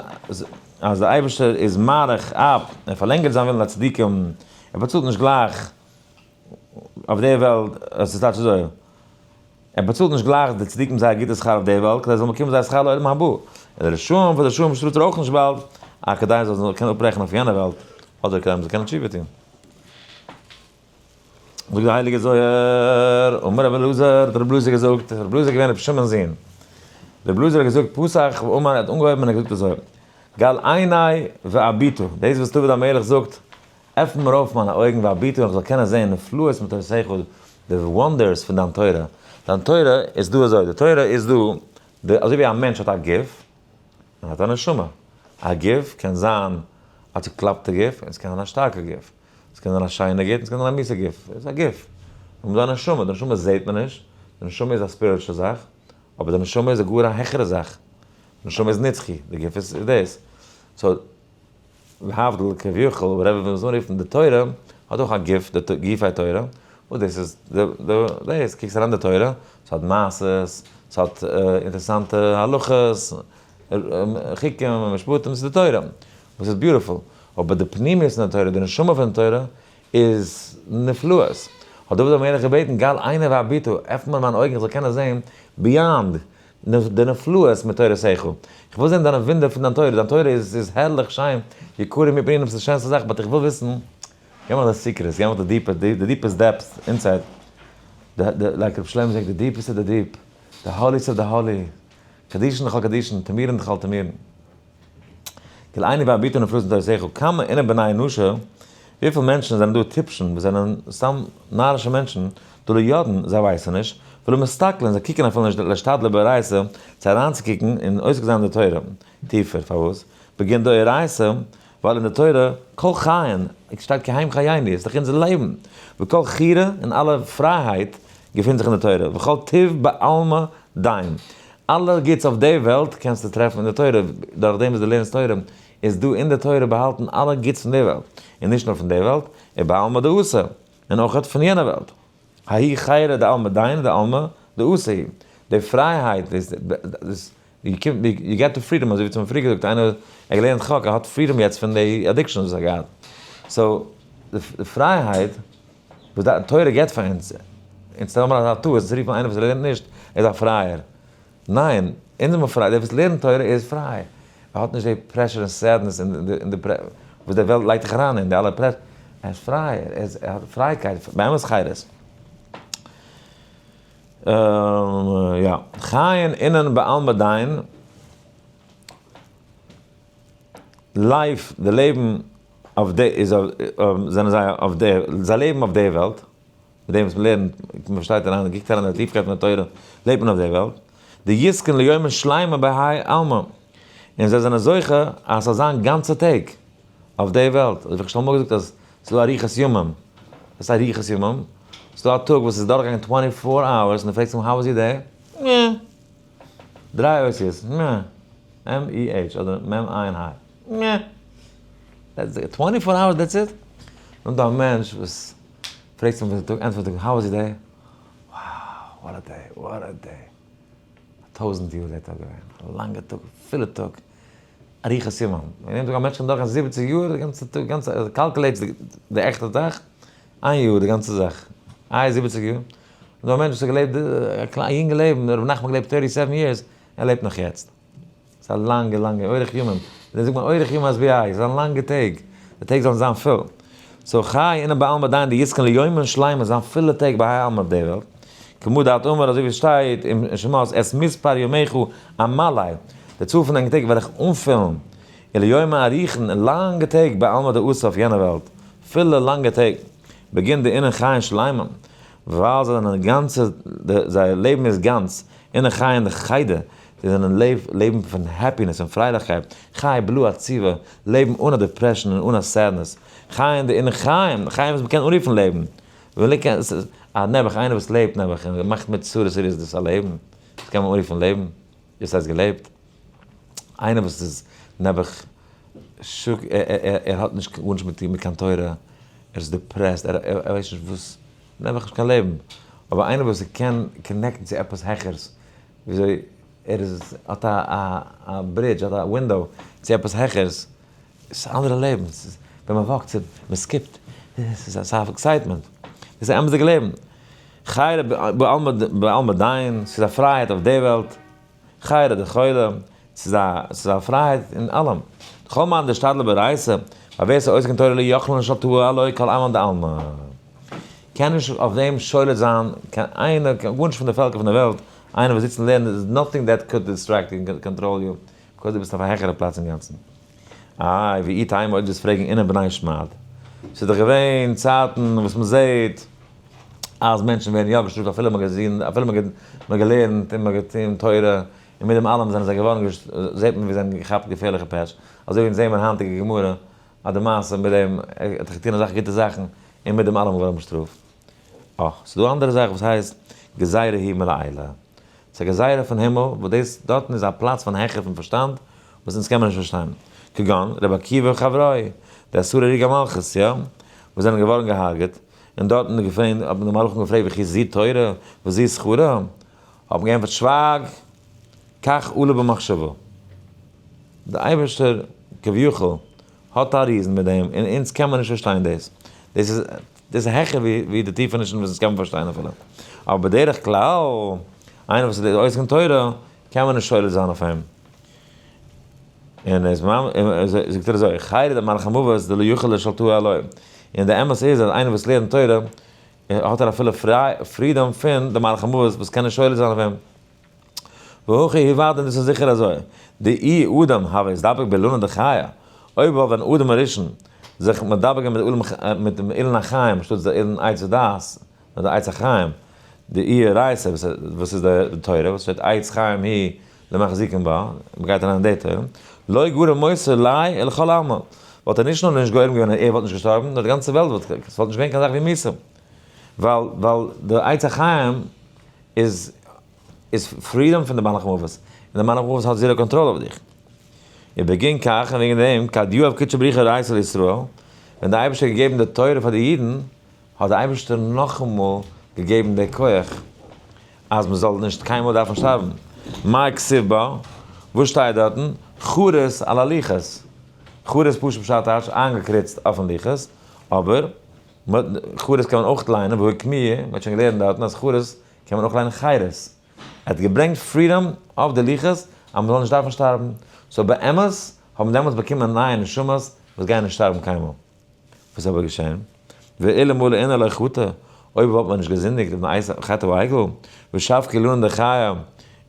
אז דער אייבערשטער איז מאריך אף, ער פארלענגערט זיין ווילן לצדיקים, ער באצאלט נישט גלייך אויף דער וועלט, עס איז טייטש אזוי, ער באצאלט נישט גלייך די צדיקים זייער גוטע שכר אויף דער וועלט, כדי זיי זאלן באקומען זייער שכר לעולם הבא, און די רשעים פאר די רשעים שטראפט ער אויך נישט באלד, אה כדי זיי זאלן קענען אפרעכענען אויף יענער וועלט, אדער כדי מען זאל קענען תשובה טון. זאגט דער הייליגער זוהר, אמר רבי אלעזר, האט רבי אלעזר געזאגט, רבי אלעזר איז געווען רבי שמעון'ס זון, רבי אלעזר האט געזאגט פתח ואמר, ער האט אנגעהויבן און ער האט געזאגט אזוי, גל עיני ואביטה, דאס וואס דוד המלך זאגט, עפן מיר אויף מיינע אויגן ואביטה און איך זאל קענען זען נפלאות מתורתך, די וואונדערס פון דיין תורה, דיין תורה איז דא אזוי, די תורה איז דא, אזוי ווי א מענטש האט א גוף, און האט א נשמה, א גוף קען זיין א צוקלאפטע גוף, און עס קען זיין א שטארקע גוף. עס קען זיין א שיינע גוף, עס קען זיין א מיסע גוף, עס איז א גוף. און דא א נשמה, די נשמה זעט מען נישט, די נשמה איז א spiritual זאך, אבער די נשמה איז א גאר א העכערע זאך, די נשמה איז נצחי, די גוף איז דאס. so, להבדיל כביכול, whatever וויל מען עס אנרופן, די תורה האט אויך א גוף, די גופי תורה, וואס דאס איז דאס, קוקסט אריין די תורה, ס'האט מעשות, ס'האט אינטערעסאנטע הלכות, חוקים ומשפטים, ס'איז די תורה, וואס איז beautiful, אבער די פנימיות פון די תורה, די נשמה פון די תורה, איז נפלאות. האט דוד המלך געבעטן, גל עיני ואביטה, עפן מיר מיינע אויגן איך זאל קענען זען beyond די נפלאות מתורתך. איך וויל זען דיינע וואונדער פון דיין תורה, דיין תורה איז הערליך שיין, יקרים מפנינים, ס'איז די שענסטע זאך, but איך וויל וויסן, געב מיך די secrets, געב מיך די deeper, די deepest depths inside, like רבי שלמה זאגט, די deepest of the deep, די holiest of the holy, קדישין דכל קדישין, טמירין דכל טמירין. גל עיני ואביטה נפלאות מתורתך, כמה אינון בני נשא, וויפיל מענטשן זענען דא טיפשן וואס זענען סתם נארישע מענטשן, דלא ידעין, זיי ווייסן נישט, ולא מסתכלין, זיי קוקן אפילו נישט לאשתדלא באורייתא, צו אריינצוקוקן און עוסק זיין אין די תורה טיפער, פארוואס? בגין דאורייתא, ווייל אין די תורה, כל חיין, שטייט כי הם חיינו, עס איז דאך אונזער לעבן, וכל חירה און אלע פרייהייט געפינט זיך אין די תורה, וכל טוב בעלמא דין, אלע גוטס אויף די וועלט קענסטו טרעפן אין די תורה, דורך דעם וואס דו לערנסט תורה איז דא אין די תורה באהאלטן אלע גוטס פון די וועלט, און נישט נאר פון די וועלט, ובעלמא דאתי, און אויך פון יענע וועלט. האי חירא דעלמא דין דעלמא דאתי היא, די פרייהייט, דאס, you get the freedom, אזוי ווי צום פריער געזאגט, איינער ער געלערנט חק, ער האט freedom יעצט פון די addictions וואס ער האט געהאט, so די פרייהייט וואס די תורה געבט פאר אונז, אונז האבן אזא טעות צו רופן איינער וואס לערנט נישט איז א פרייער, ניין, אונז זעמיר פריי, דער וואס לערנט תורה איז פריי, ער האט נישט די pressure און sadness און די וואס די וועלט לייגט דיך אריין אין, די אלע pressure, ער איז פריי, ער האט פרייקייט, באמת חירות. יא, חיין אינון בעלמא דין, life, די לעבן אויף די, איז זענען זיי אויף די, זיי לעבן אויף די וועלט, מיט דעם וואס מען לערנט, מען פארשטייט אריין, קוקט אריין אין די טיפקייט פון די תורה, לעבט מען אויף די וועלט. דיזכון ליומין שלימין בהאי עלמא, און זיי זענען זוכה אז ס'זאל זיין גאנצע טעג אויף די וועלט. אזוי ווי איך שוין אמאל געזאגט אז ס'איז דא אריכות ימים. וואס איז אריכות ימים? ס'איז דא א טאג וואס איז דורכגעגאנגען 24 hours און דו פרעגסט אים how was your day? מע. דריי אותיות. מע. M-E-H אדער מ' עין ה'. מע. That's it. 24 hours, that's it? נאך דא א מענטש וואס פרעגסט אים פון די טאג, ענטפערט ער, how was your day? Wow, what a day, what a day. א טויזנט יאר דער טאג געווען, א לאנגע טאג, פילע טאג, אריכות ימים. מען נעמט אן א מענטש קען דורכגיין 70 יאר, די גאנצע טאג, גאנצע, ער calculate די עכטע זאך, איין יאר די גאנצע זאך, איי 70 יאר. און דא א מענטש וואס האט געלעבט א יונגע לעבן, רבי נחמן געלעבט 37 years, ער לעבט נאך יעצט. ס'איז א לאנגע לאנגע אורך ימים. ווען זאגט מען אורך ימים אז ווי איי, ס'איז א לאנגע טעג. די טעג זאלן זיין פול. So חי אינון בעלמא דין דיזכון ליומין שלימין, זיין פולע טעג בהאי עלמא אויף די וועלט. כמו דאת אמר, אזוי ווי עס שטייט אין שמות, את מספר ימיך אמלא. די צאל פון דיינע טעג וועל איך אנפילן. וליומין אריכין, און לאנגע טעג בעלמא דאתי אויף יענע וועלט. פולע לאנגע טעג. בגין דאינון חיין שלימין. ווייל זיי זענען גאנצע, זייער לעבן איז גאנץ. אינון חיין דחדוה. זיי זענען לעבן פון happiness און פרייליכקייט, חי בלא עציבא, לעבן אן א depression און אן א sadness, חיין דאינון חיים, חיים וואס מ'קען אנרופן לעבן, א נעבעך, איינער וואס לעבט נעבעך און מאכט מיט צרות איז דאס א לעבן? דאס קען מען אנרופן לעבן? דאס הייסט געלעבט? איינער וואס איז נעבעך שוק, ער האט נישט גארנישט מיט קיין תורה, ער איז depressed, ער ווייסט נישט וואס, נעבעך נישט קיין לעבן, אבער איינער וואס קען connect ן צו עפעס העכערס, וויאזוי ער איז האט א א bridge, האט א window צו עפעס העכערס, ס'איז א אנדערע לעבן, ס'איז ווען מען walk ט, מען skip ט, ס'איז אסאך excitement, דאס איז א אמת'דיגע לעבן. חירא בעלמא דין, ס'איז א פרייהייט אויף די וועלט, חירא דכולא, ס'איז א ס'איז א פרייהייט אין אלעם. כל מאן דאשתדל באורייתא, ביי ווער ס'איז עוסק אין תורה לא יכלין לשלטאה עלוי כל עמין דעלמא. קען נישט אויף דעם שולט זיין קיין איינער, גארנישט פון די פעלקער פון די וועלט, איינער וואס זיצט און לערנט איז nothing that could distract and control you, because דו ביסט אויף א העכערע פלאץ אינגאנצן. איי ואי תימא אויב דו וועסט פרעגן אינון בני שמד. ס'איז דאך געווען צייטן וואס מ'זעט אז מענטשן ווערן יא געשטראפט אפילו מ'האט געזינדיגט, אפילו מ'האט געלערנט און מ'האט געטון תורה, און מיט דעם אלעם זענען זיי געווארן זעט מען ווי זיי האבן געכאפט געפערליכע פעטש, אזוי ווי אונז זעען מיר אין היינטיגע גמרא אז די מעשה מיט דעם, ער האט דאך געטון אזעלכע גוטע זאכן, און מיט דעם אלעם געווארן באשטראפט. אה, ס'איז דא אנדערע זאך וואס הייסט גזירה היא מלעילא. ס'איז א גזירה פון הימל, וואס דאס דארטן איז א פלאץ פון העכער פון פארשטאנד, וואס אונז קען מען נישט פארשטיין. כגון, רבי עקיבא וחבריו, די עשרה הרוגי מלכות, יא? וואס זענען געווארן געהארגעט, און דארטן איז געווען, האט מען די מלאכים געפרעגט וכי זו תורה וזו שכרה? האט מען געענטפערט שווייג, כך עלה במחשבה. דער אייבערשטער כביכול האט א reason מיט דעם, און אונז קען מען נישט פארשטיין דאס. דאס איז דאס איז העכער ווי די טיפענישן וואס אונז קען מען פארשטיין אפילו. אבער בדרך כלל, איינער וואס איז עוסק אין תורה, קען מען נישט שולט זיין אויף אים. און עס זאגט ער אזוי, חירא דמלאך המוות דלא יכיל לשלטאה עלוי. און די אמת איז אז איינער וואס לערנט תורה, האט ער אפילו freedom פון די מלאך המוות וואס קען נישט שולט זיין אויף אים. והכי הוא ודאי, דאס איז זיכער אזוי, דאי אדם הוה אתדבק באילנא דחיי, אויב וואלט ווען אדם הראשון זיך מדבק געווען מיט דעם אילן החיים אנשטאט די אילן עץ הדעת, נאר די עץ החיים, דאורייתא וואס איז די תורה וואס שטייט עץ חיים היא למחזיקים בה, מען גייט אריין אין די תורה, לא גרם מותא ליה ולכל עלמא, וואלט ער נישט נאר נישט גורם געווען אז ער וואלט נישט געשטארבן, נאר די גאנצע וועלט וואלט, עס וואלט נישט געווען קיין זאך ווי מיתה, ווייל די עץ החיים איז איז freedom פון די מלאך המוות, און די מלאך המוות האט zero control אויף דיך. ובגין כך, און וועגן דעם, כד יהב קודשא בריך הוא אורייתא לישראל, ווען דער אייבערשטער האט געגעבן די תורה פאר די אידן, האט דער אייבערשטער נאכאמאל געגעבן די כח אז מען זאל נישט קיינמאל דארפן שטארבן. מאי כתיב בה, וואס שטייט דארטן? חרות על הלוחות. חרות פשוט פשט טייטש איינגעקריצט אויפן לוחות, אבער חרות קען מען אויך ליינען, והוא קמיע, מען האט שוין געלערנט דארטן אז חרות קען מען אויך ליינען חירות. ער האט געברענגט freedom אויף די לוחות אז מען זאל נישט דארפן שטארבן. So באמת האבן דעמאלטס באקומען נייע נשמות וואס גייען נישט שטארבן קיינמאל. וואס איז אבער געשען? ואלמלא אינון לא חטו, אויב וואלט מען נישט געזינדיגט אויף דעם חטא העגל, ושבקו אילנא דחיי,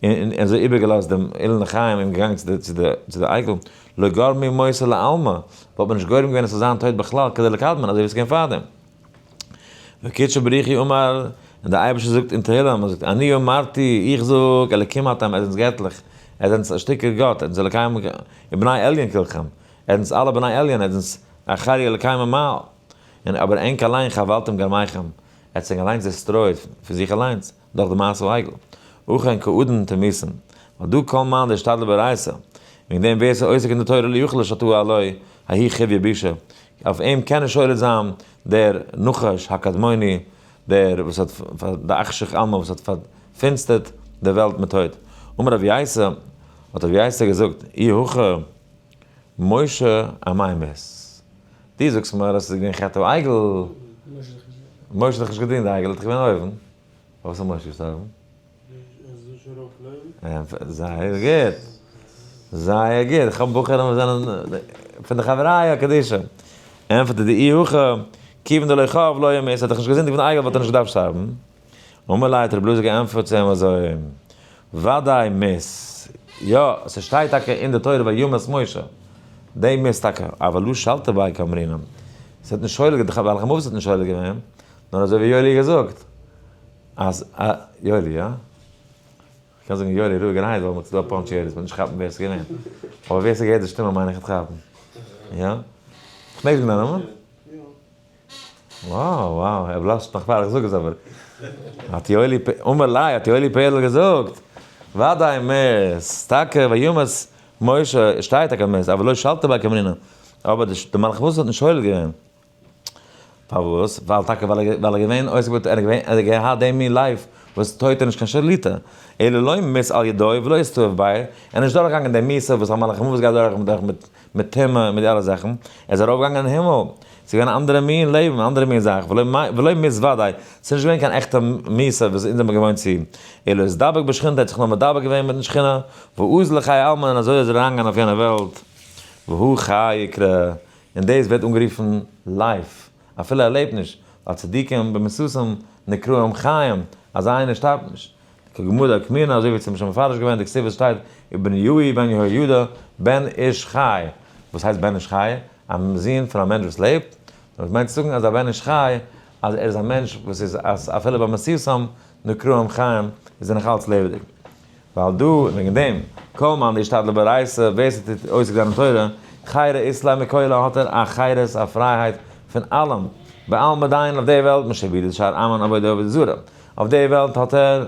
און אזוי איבערגעלאזט דעם אילן לחיים און געגאנגען צו די צו די עגל, לא גרמו מותא לעלמא, וואלט מען נישט גורם געווען עס זאל זיין טויט בכלל כדלקדמן אזוי ווי עס איז געווען פארדעם. וקודשא בריך הוא אמר, און דער אייבערשטער זאגט אין תהלים, ער זאגט, אני אמרתי, איך זאג, אלקים אתם, ער זענטס געטליך, ער זענטס א שטיקער גאט, ער זענטס אלקים ובני עליון כולכם, ער זענטס אלע בני עליון, ער זענטס אחרי אלקים ממעל, און אבער ענק אליין חבלתם גרמיכם, ער האט זיך אליינס destroyed פון זיך אליינס, דורך די מעשה העגל. אכן כאדן תמותון. ווייל דא כל מאן דאשתדל באורייתא, וועגן דעם ווער ס'איז עוסק אין די תורה לא יוכל לשתאה עלוי ההוא חיויא בישא, אויף אים קען נישט שולט זיין דער נחש הקדמוני, דער וואס האט די אחשך עלמא וואס האט פארפינסטערט די וועלט מיט טויט. אמר רבי ייסא, האט רבי ייסא געזאגט, אי הכי משה אמאי מת? דו זאגסט מיר אז ס'איז געווען חטא העגל. משה האט דאך נישט געדינט די עגל, האט דאך געווען אויבן. פארוואס איז משה געשטארבן? זייער גוט, זייער גוט, איך האב בחורים וואס זענען פון די חבריא קדישא. ענטפערט ער די אי הכי, כיוון דלא חב לא ימות, האט דאך נישט געזינדיגט פון עגל וואלט ער נישט געדארפט שטארבן. אמר ליה האט רבי אלעזר געענטפערט צו אים אזוי, ודאי מות, יא, ס'שטייט טאקע אין די תורה וימת משה, די מות טאקע, אבל לא שלטא ביה קאמרינן, ס'האט נישט שולל געווען, די מלאך המוות האט נישט שולל געווען, נאר אזוי ווי יואלי האט געזאגט, אז א, יואלי, יא? כ'קען זאגן יואלי רואיגערהייט ווייל מ'טוט דא א פאנטש יעדעס מ'וועט נישט כאפן ווער ס'איז געווען. אבער ווער ס'געהערט די שטימע מיין איך וועט כאפן. יא? כ'מעג זאגן דיין נאמען? Wow wow ער blush ט נאך פאר איך זאג עס אבער. האט יואלי פ, אמר ליה האט יואלי פערל געזאגט, וודאי מת, טאקע וימת משה שטייט טאקע מת, אבל לא שלטא ביה קאמרינן, אבער די מלאך המוות האט נישט שולל געווען. פארוואס? ווייל טאקע ווייל ער איז געווען עוסק בתורה, ער האט געהאט די מין life וואס טויט איז נישט קיין שליטה, אלא לא מית על ידוי ולא אסתאב ביה, ער איז נישט דורכגעגאנגען די מיתה וואס א מלאך המוות גייט דורך דורך מיט טומאה און מיט די אלע זאכן, ער איז ארויפגעגאנגען אין הימל, ס'איז געווען א אנדערע מין לעבן, א אנדערע מין זאך, ולא מית ודאי, ס'איז נישט געווען קיין עכטע מיתה וואס אונז זעמיר געוואוינט צו, אלא אתדבק בשכינתא, ער האט זיך נאר מדבק געווען מיטן שכינה, ואזל לחיי עלמא און אזוי איז ער אריינגעגאנגען אויף יענע וועלט, והוא חי יקרא. און דאס ווערט אנגערופן life, אפילו ער לעבט נישט, ווייל צדיקים במיתתם נקראים חיים, אזא איינער שטארבט נישט. כגמרא דאקמינא, אזוי ווי עס האבן שוין מפרש געווען די כתובה שטייט ובניהו בן יהוידע בן איש חי, וואס הייסט בן איש חי? א זון פון א מענטש וואס לעבט, דאס מיינט צו זאגן אז א בן איש חי אז ער איז א מענטש וואס איז אז אפילו במיתתם נקראים חיים איז ער נאך אלץ לעבעדיג. ווייל דא, וועגן דעם, כל מאן דאשתדל באורייתא, ווער ס'טוט עוסק זיין אין תורה, חירא אית ליה מכולא האט ער א חירות א פרייהייט פון אלעם, בעלמא דין אויף די וועלט משעבודי דשאר עמין עבודה עבודה זרה, אויף די וועלט האט ער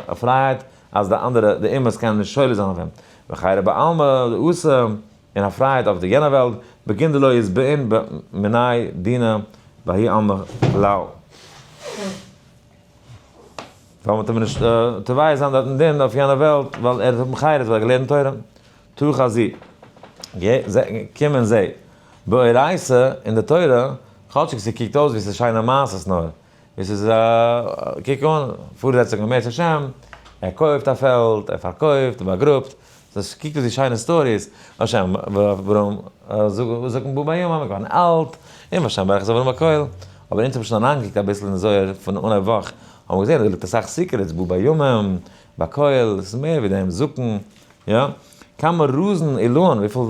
א פרייהייט אז די אנדערע די אומות קענען נישט שולט זיין אויף אים, וחירא בעלמא דאתא, און א פרייהייט אויף די יענע וועלט, בגין דלא יתבעין מיני דינא בהאי עלמא כלל. ווייל מ'טאר נישט תובע זיין דארט אין דין אויף יענע וועלט, ווייל ער האט חירות ווייל ער האט געלערנט תורה. תא חזי, קום און זע. באורייתא, אין די תורה, כאטשיג ס'קוקט אויס ווי ס'איז שיינע מעשות נאר, ווי ס'איז א, קוק אן, פארזעצונג אם ירצה השם, ער קויפט א פעלד, ער פארקויפט, ער באגראבט, ס'קוקט אויס ווי שיינע stories, והשם ואברהם זקן בא בימים, ער איז געווארן אלט, און והשם ברך את אברהם בכל, אבער אונז האבן שוין אריינגעקוקט אביסל אין זוהר פון אנהייב וואך, האבן מיר געזען אז דא ליגט אסאך secrets, בא בימים, בכל, עס איז מער ווי דעם, זקן, יא, כמה רזין עילאין, וויפיל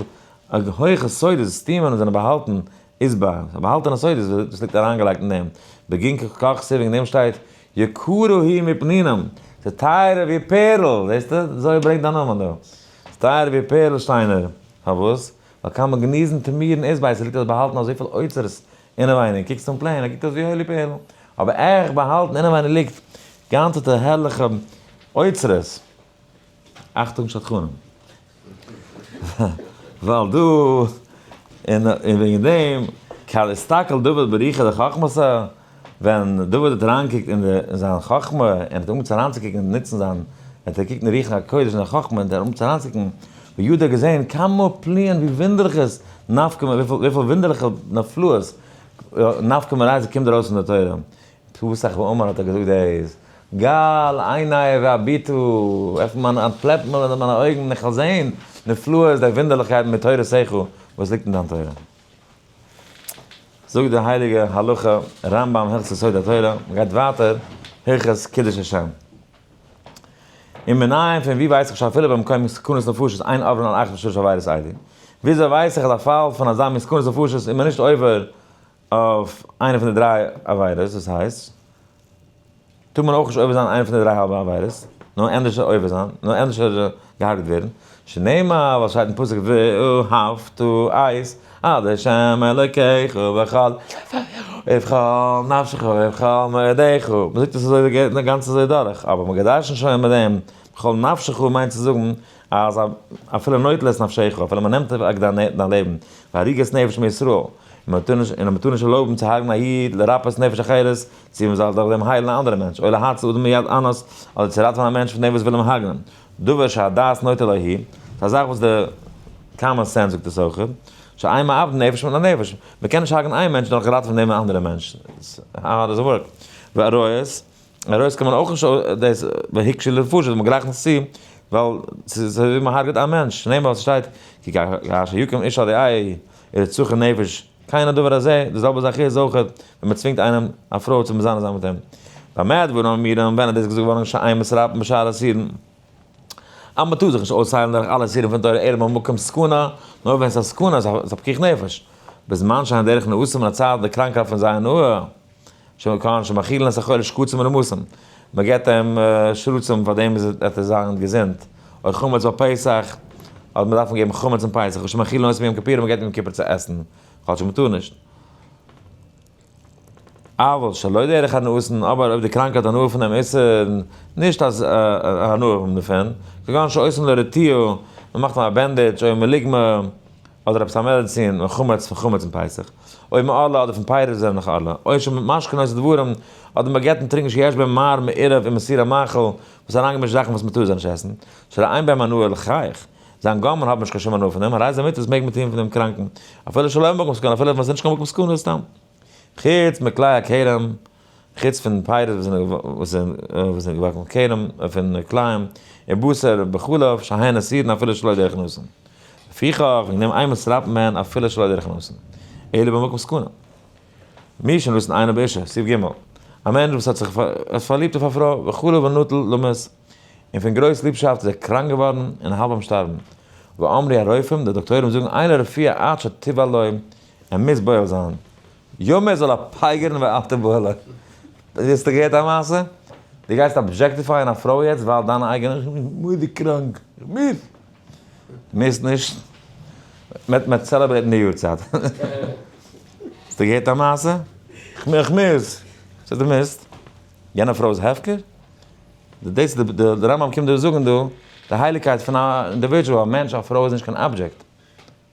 הויכע סודות, סתימין זענען באהאלטן, איז ביי, באהאלטענע סודות וואס ליגט אריינגעלייגט אין דעם, בגין כך כתיב וועגן דעם שטייט, יקרה היא מפנינים, ס'איז טייערער ווי פערל, זעסטו? אזוי ברענגט דיין נאמען דא. ס'איז טייערער ווי פערל שטיינער. פארוואס? ווייל כמה גניזין טמירין אית ביה, ס'ליגט דארט באהאלטן אזויפיל אוצרות אינעווייניג, קוקסט אן plain, קוקט אויס ווי holy פערל, אבער עכט באהאלטן אינעווייניג ליגט גאנצעטע הערליכע אוצרות. אכטונג שדכנים. ווייל דא, און וועגן דעם, כד אסתכל דוד ברוחא דחכמתא, ווען דוד האט אריינגעקוקט אין זיין חכמה, און האט אנגעהויבן צו אריינצוקוקן און נוצן זיין, ער האט געקוקט אין רוח הקודש אין זיין חכמה, און ער האט אנגעהויבן צו אריינצוקוקן, וידע האט געזען כמה פליאין ווי וואונדערליך עס נפקא מ, וויפיל וואונדערליכע נפלאות נפקא מאורייתא קומט ארויס פון די תורה. פתח ואמר האט ער געזאגט דאס, גל עיני והביטו, עפן מיינע, אנטפלעק מיינע אויגן און איך וועל זען נפלאות די וואונדערליכקייטן מתורתך וואס ליגט אין דיין תורה. זאגט די הייליגע הלכה רמב ם הלכות יסודי התורה, מען גייט ווייטער הלכות קידוש השם. און מנין פון ווי ווייס איך שאפילו במקום סכנת נפשות אין עוברין על אחת משלש עבירות אלו? וויאזוי ווייס איך אז א פאל פון אזא מין סכנת נפשות איז מען נישט עובר אויף איינע פון די דריי עבירות, דאס הייסט, טאר מען אויך נישט עובר זיין איינע פון די דריי האלבע עבירות, נאר ענדערש עובר זיין, נאר ענדערש געהארגעט ווערן, שנאמר ווייל שטייט אין פסוק ואהבת את ה' אלוקיך בכל ובכל נפשך ובכל מאודך, מען זאגט עס אזוי די גאנצע אזוי דורך, אבער מען געדרשנט שוין מיט דעם בכל נפשך מיינט צו זאגן אז אפילו נוטל את נפשך, אפילו מען נעמט אוועק דיין לעבן, והריגת נפש מישראל, און מען טאר נישט און מען טאר נישט ערלויבן צו הרג'ן א איד לרפאות נפש אחרת, צו מען זאל דורך דעם היילן א אנדערע מענטש, או להציל אדם מיד אנוס, אדער צו ראטעווען א מענטש פון דעם וואס וויל אים הרג'נען. דבר שהדעת נוטה להיא, ס'איז א זאך וואס די common sense זאגט עס אויך, שאין מאבדין נפש מן הנפש, מען קען נישט הרג'נען איין מענטש דורך ראטעווען דעם אנדערע מענטש, how does it work? ועריות, עריות קען מען אויך נישט דאס והקשו לנפשות, מען גלייכט נישט צו, ווייל ס'איז אזוי ווי מען הרג'עט א מענטש, שנאמר וואס ס'שטייט, כי כאשר יקום איש על רעהו ורצחו נפש, כן הדבר הזה, די זעלבע זאך איז אויך ווען מען צווינגט איינעם א פרוי צו מזנה זיין מיט אים. במה דברים אמורים, ווען איז דאס געזאגט געווארן שאין מתרפאין בשאר איסורין? אז מען טאר זיך נישט אויסהיילן דורך אלע איסורים פון תורה אלא במקום סכנה, נאר ווען עס איז א סכנה, עס איז א פיקוח נפש. בזמן שאין דרך הנאתן אין א צייט די קראנקהייט פון זייער הנאה, שכגון שמאכילין את החולה שקצים ורמשים, מען געבט אים שרצים פאר דעם וועט ער זיין געזונט, אוי חמץ ביי פסח, אז מען דארף אים געבן חמץ אין פסח, או שמאכילין אותו ביום כיפור, מען געבט אים יום כיפור צו עסן, כאטש מען טאר נישט. אבל שלא דרך הנאתן, אבער אויב די קראנקע האט הנאה פון דעם איסור, נישט אז הנאה האבן דערפון, כגון שעושים לו רטיה, מען מאכט אים א bandage, או מלוגמא, אדער עפעס א מעדעצין, און חמץ פון חמץ אין פסח, או מערלה אדער פון פירות וואס זענען נאך ערלה, או שמשקין אותו דברים, אדער מען געבט אים טרינקען שיש בהם מר מעורב עם איסורי מאכל, וואס איז אריינגעמישט זאכן וואס מען טאר זיי נישט עסן, שהרי אין בהם הנאה לחייך, זיין גומען האט נישט קיין שום הנאה פון דעם, הרי זה מותר, דאס מעג מען טון פון דעם קראנקן, אפילו שלא במקום סכנה, אפילו ווען עס איז נישט קיין מקום סכנה סתם. חוץ מכלאי הכרם, חוץ פון פירות וואס זענען וואס זענען געוואקן פון כרם, פון כלאים, ובשר בחלב, שהן אסורין אפילו שלא דרך הנאתן. לפיכך, וועגן דעם אין מתרפאין בהן אפילו שלא דרך הנאתן. אלא במקום סכנה. מי שנתן עינו באשה, סעיף ג'. א מענטש וואס האט זיך פארליבט אויף א פרוי, וחלה ונטל למות, און פון גרויס ליבשאפט איז ער קראנק געווארן און האלב ביים שטארבן. ואמרו הרופאים, די דאקטוירים זאגן, אין לו רפואה עד שתבעל לו, ער מוז בועל זיין. יאמר זאל ער פייגערן ואל תבעלה. האסטו געהערט א מעשה? דו גייסט objectify ען א פרוי יעצט ווייל דיינע אייגענע איך בין מורא'דיג קראנק, איך מוז. דו מוזט נישט. מ'וועט מ'וועט celebrate ן די יארצייט. האסטו געהערט א מעשה? איך מוז. סאו דו מוזט. יענע פרוי איז הפקר? דאס איז די רמב ם קומט דא זאגן דא, די הייליגקייט פון א individual, א מענטש, א פרוי איז נישט קיין object.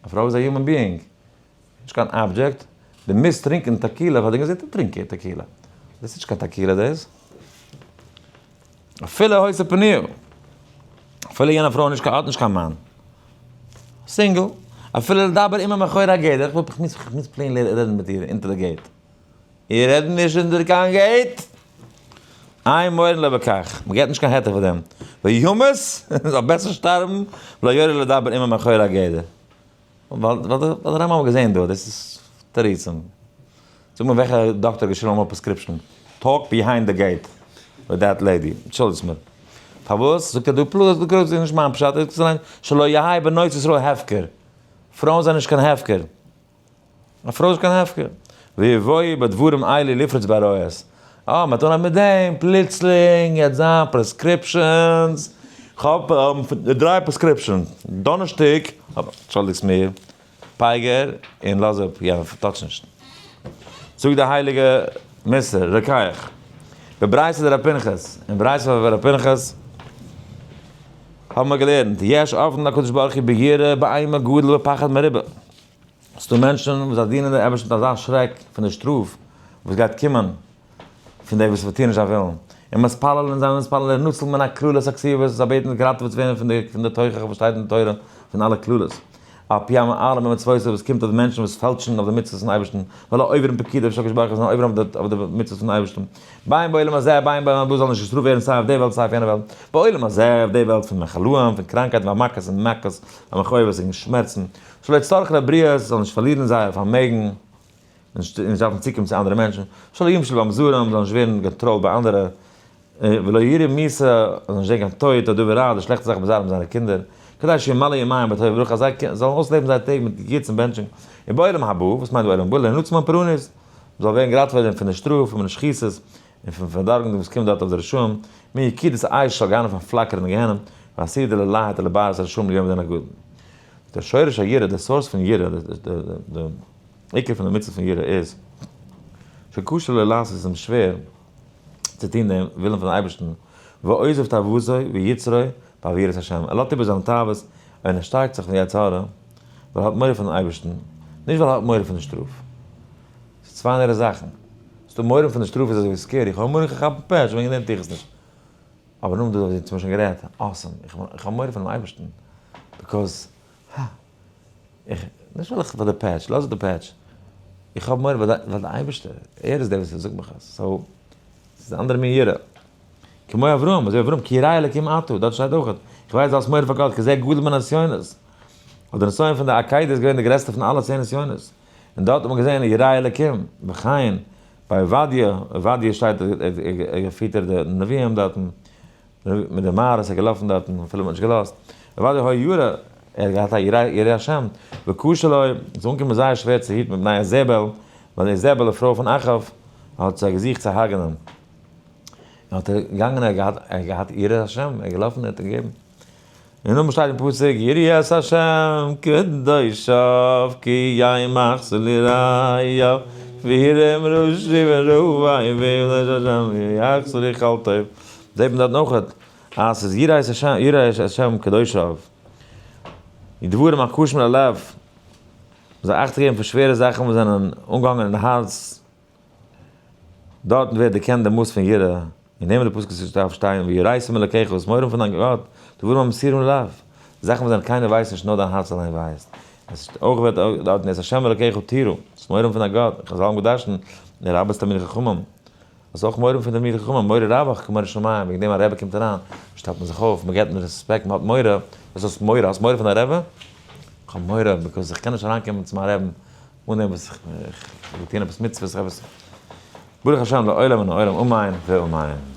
א פרוי איז א human being, נישט קיין object, דו מוזט טרינקען tequila פאר די געזונט, טרינק איר tequila, דאס איז נישט קיין tequila דאס, אפילו היתה פנויה, אפילו יענע פרוי נישט האט נישט קיין מאן, single, אפילו לדבר עמה מאחורי הגדר, איך מוז plain רעדן מיט איר אונטער די gate. איר רעדט נישט אונטער קיין gate! אין מורין לו בכך, מען געט נישט קיין היתר פאר דעם. וימות, זאל בעסער שטארבן, ולא יורה לדבר עמו מאחורי הגדר. ווייל דער רמב ם האט געזען דא, דאס איז תירוצים. זאג מיר וועלכע דאקטער האט געשריבן אמאל prescription, talk behind the gate with that lady, אנטשולדיגטס מיר. פארוואס זאגט ער דא פלוס, דאס איז נישט מיין פשט, שלא יהא בנות ישראל הפקר, פרויען זענען נישט קיין הפקר. א פרוי איז קיין הפקר. ויבואו בדברים האלה לפרוץ בעריות. אה, מ'האט אנגעהויבן מיט דעם, פלוצלינג יעצט זיין prescriptions, כ'האב דריי prescriptions, דאנערשטאג, אנטשולדיגסט מיר, פייגער און לאז אפ, יא, touch נישט. זאגט די הייליגע מוסר, רוקח, בברייתא דרב פנחס, אין ברייתא פון רב פנחס, האבן מיר געלערנט, יש עובדין להקדוש ברוך הוא ביראה באימה גדול ופחד מרובה. ס'דא מענטשן וואס זיי דינען דעם אייבערשטן מיט אזא שרעק פון די שטראף וואס גייט קומען פון די וואס טוען נישט זיין ווילן, און מתפללין זיי מתפלל להינצל מן הקללות הכתובות, זיי בעטן געראטעוועט צו ווערן פון די תוכחה וואס שטייט אין די תורה פון אלע קללות, על פי המעלים במצוותיו וואס קומט אויף די מענטשן וואס פעלטשן אויף די מצוות פון אייבערשטן, ועל העוברים פקודיו של הקדוש ברוך הוא זענען עוברים אויף די מצוות פון אייבערשטן, בין בעולם הזה בין בעולם הבא זאלן נישט געשטראפט ווערן סיי אויף די וועלט סיי אויף יענע וועלט, בעולם הזה אויף די וועלט פון מחלאים, פון קראנקייטן והמכות און מכות, והמכאובות און שמערצן, שלא יצטרכו לבריות, זאלן נישט פארלירן זייער פארמעגן, און נישט דארפן צוקומען צו אנדערע מענטשן, שלא ימשלו בם זרים, זאלן נישט ווערן געקאנטראלט ביי אנדערע. ולא יראו מיתה, זאל נישט זען קיין טויט, אדער דבר רע, אדער שלעכטע זאכן בזרעם זיינע קינדער, כדי שימלא ימיהם בטוב וברכה, אז זיי זאלן אויסלעבן זייער טעג מיט גוטס און בענטשונג. ובעולם הבא, וואס מיינט בעולם הבא? להינצל מן פורענות, מ'זאל ווערן געראטעוועט פון די שטראף, פון די שחיתות, און פון פארדארבן וואס קומט דארט אויף די רשעים, מיקידת אש של גיהנום פון פלאקערנדע גיהנום, ועתידה ללהט ולבער את הרשעים ליום הדין הגדול. דער שורש היראה, דער source פון יראה, די עיקר פון די מצוה פון יראה איז, שקשה לו לעשות, איז אים שווער צו טון דעם ווילן פון אייבערשטן, ועוזב תאוותו ויצרו בעבור יראת השם, ער לאזט איבער זיינע תאוות און ער שטארקט זיך פון יצר הרע, ווייל ער האט מורא פונעם אייבערשטן, נישט ווייל ער האט מורא פון די שטראף. ס'איז צוויי אנדערע זאכן. ס'דא מורא פון די שטראף איז אזויווי scary, איך האב מורא איך כאפ פעטש, וועגן דעם טו איך עס נישט. אבער נאכדעם דא האט מען שוין גערעדט, awesome, איך האב מורא פונעם אייבערשטן, because הא, איך, נישט ווייל איך פאר די פעטש, לאז די פעטש, איך האב מורא ווייל די אייבערשטער, ער איז דער וואס זאגט מיך עס, so, ס'איז א אנדערע מין יראה. כמו אברהם, אזוי אברהם, כי ירא אלקים אתה, דארט שטייט אויך, איך ווייס דו האסט מורא פאר גאט, כי זה גדול מן הנסיונות. אבער די נסיון פון די עקידה איז געווען די גרעסטע פון אלע 10 נסיונות. און דארט האט מען געזען ירא אלקים, וכן, ביי עובדיה, עובדיה שטייט ער געפיטערט די נביאים דארטן, מיט די מערות איז ער געלאפן דארטן, אפילו מ'האט נישט געלאזט, עובדיה היה ירא, ער האט געהאט א ירא השם, וקשה לו, עס איז אנגעקומען זייער שווער צו היטן מפני איזבל, ווייל איזבל די פרוי פון אחאב האט זיי געזוכט צו הרג'נען, האט ער געגאנגען ער האט געהאט ער האט געהאט יראת השם, ער איז געלאפן ער האט געגעבן. און נאכדעם שטייט אין פסוק יראו את השם קדושיו כי ימחסו ליראיו ויראם ראשי ורועי ויראו את השם ויחסו לכל טוב. זעט מען דארט נאך אז ס'איז יראו את השם יראו את השם קדושיו. די דברים הקשים ללב, מ'זאל אכט געבן פון שווערע זאכן וואס זענען אנגעהאנגען אין הארץ. דארטן ווערט דערקענט די מאס פון יראה, און נעמען די פסוק וואס דארף שטיין ויראת מאלקיך וואס מורא פון דיין גאט, דברים המסורים ללב, זאכן וואס זענען קיינער ווייסט נישט נאר דיין הארץ אליין ווייסט, עס איז אויך ווערט דארטן את ה' אלקיך תירא, האסט מורא פון דיין גאט, חזל האבן געדרשנט, לרבות תלמידי חכמים, האסט אויך מורא פון תלמידי חכמים, מורא רבך כמורא שמים, וועגן דעם א רבי קומט אריין, שטעלט מען זיך אויף, מען געבט אים רעספעקט, מען האט מורא, וואס האסט מורא? האסט מורא פון דיין רבי? איך האב מורא because איך קען נישט אריינקומען צו מיין רבי'ן אן דעם וואס איך האב געטון עפעס מצוות, עפעס, ברוך השם לעולם ולעולם אמן ואמן.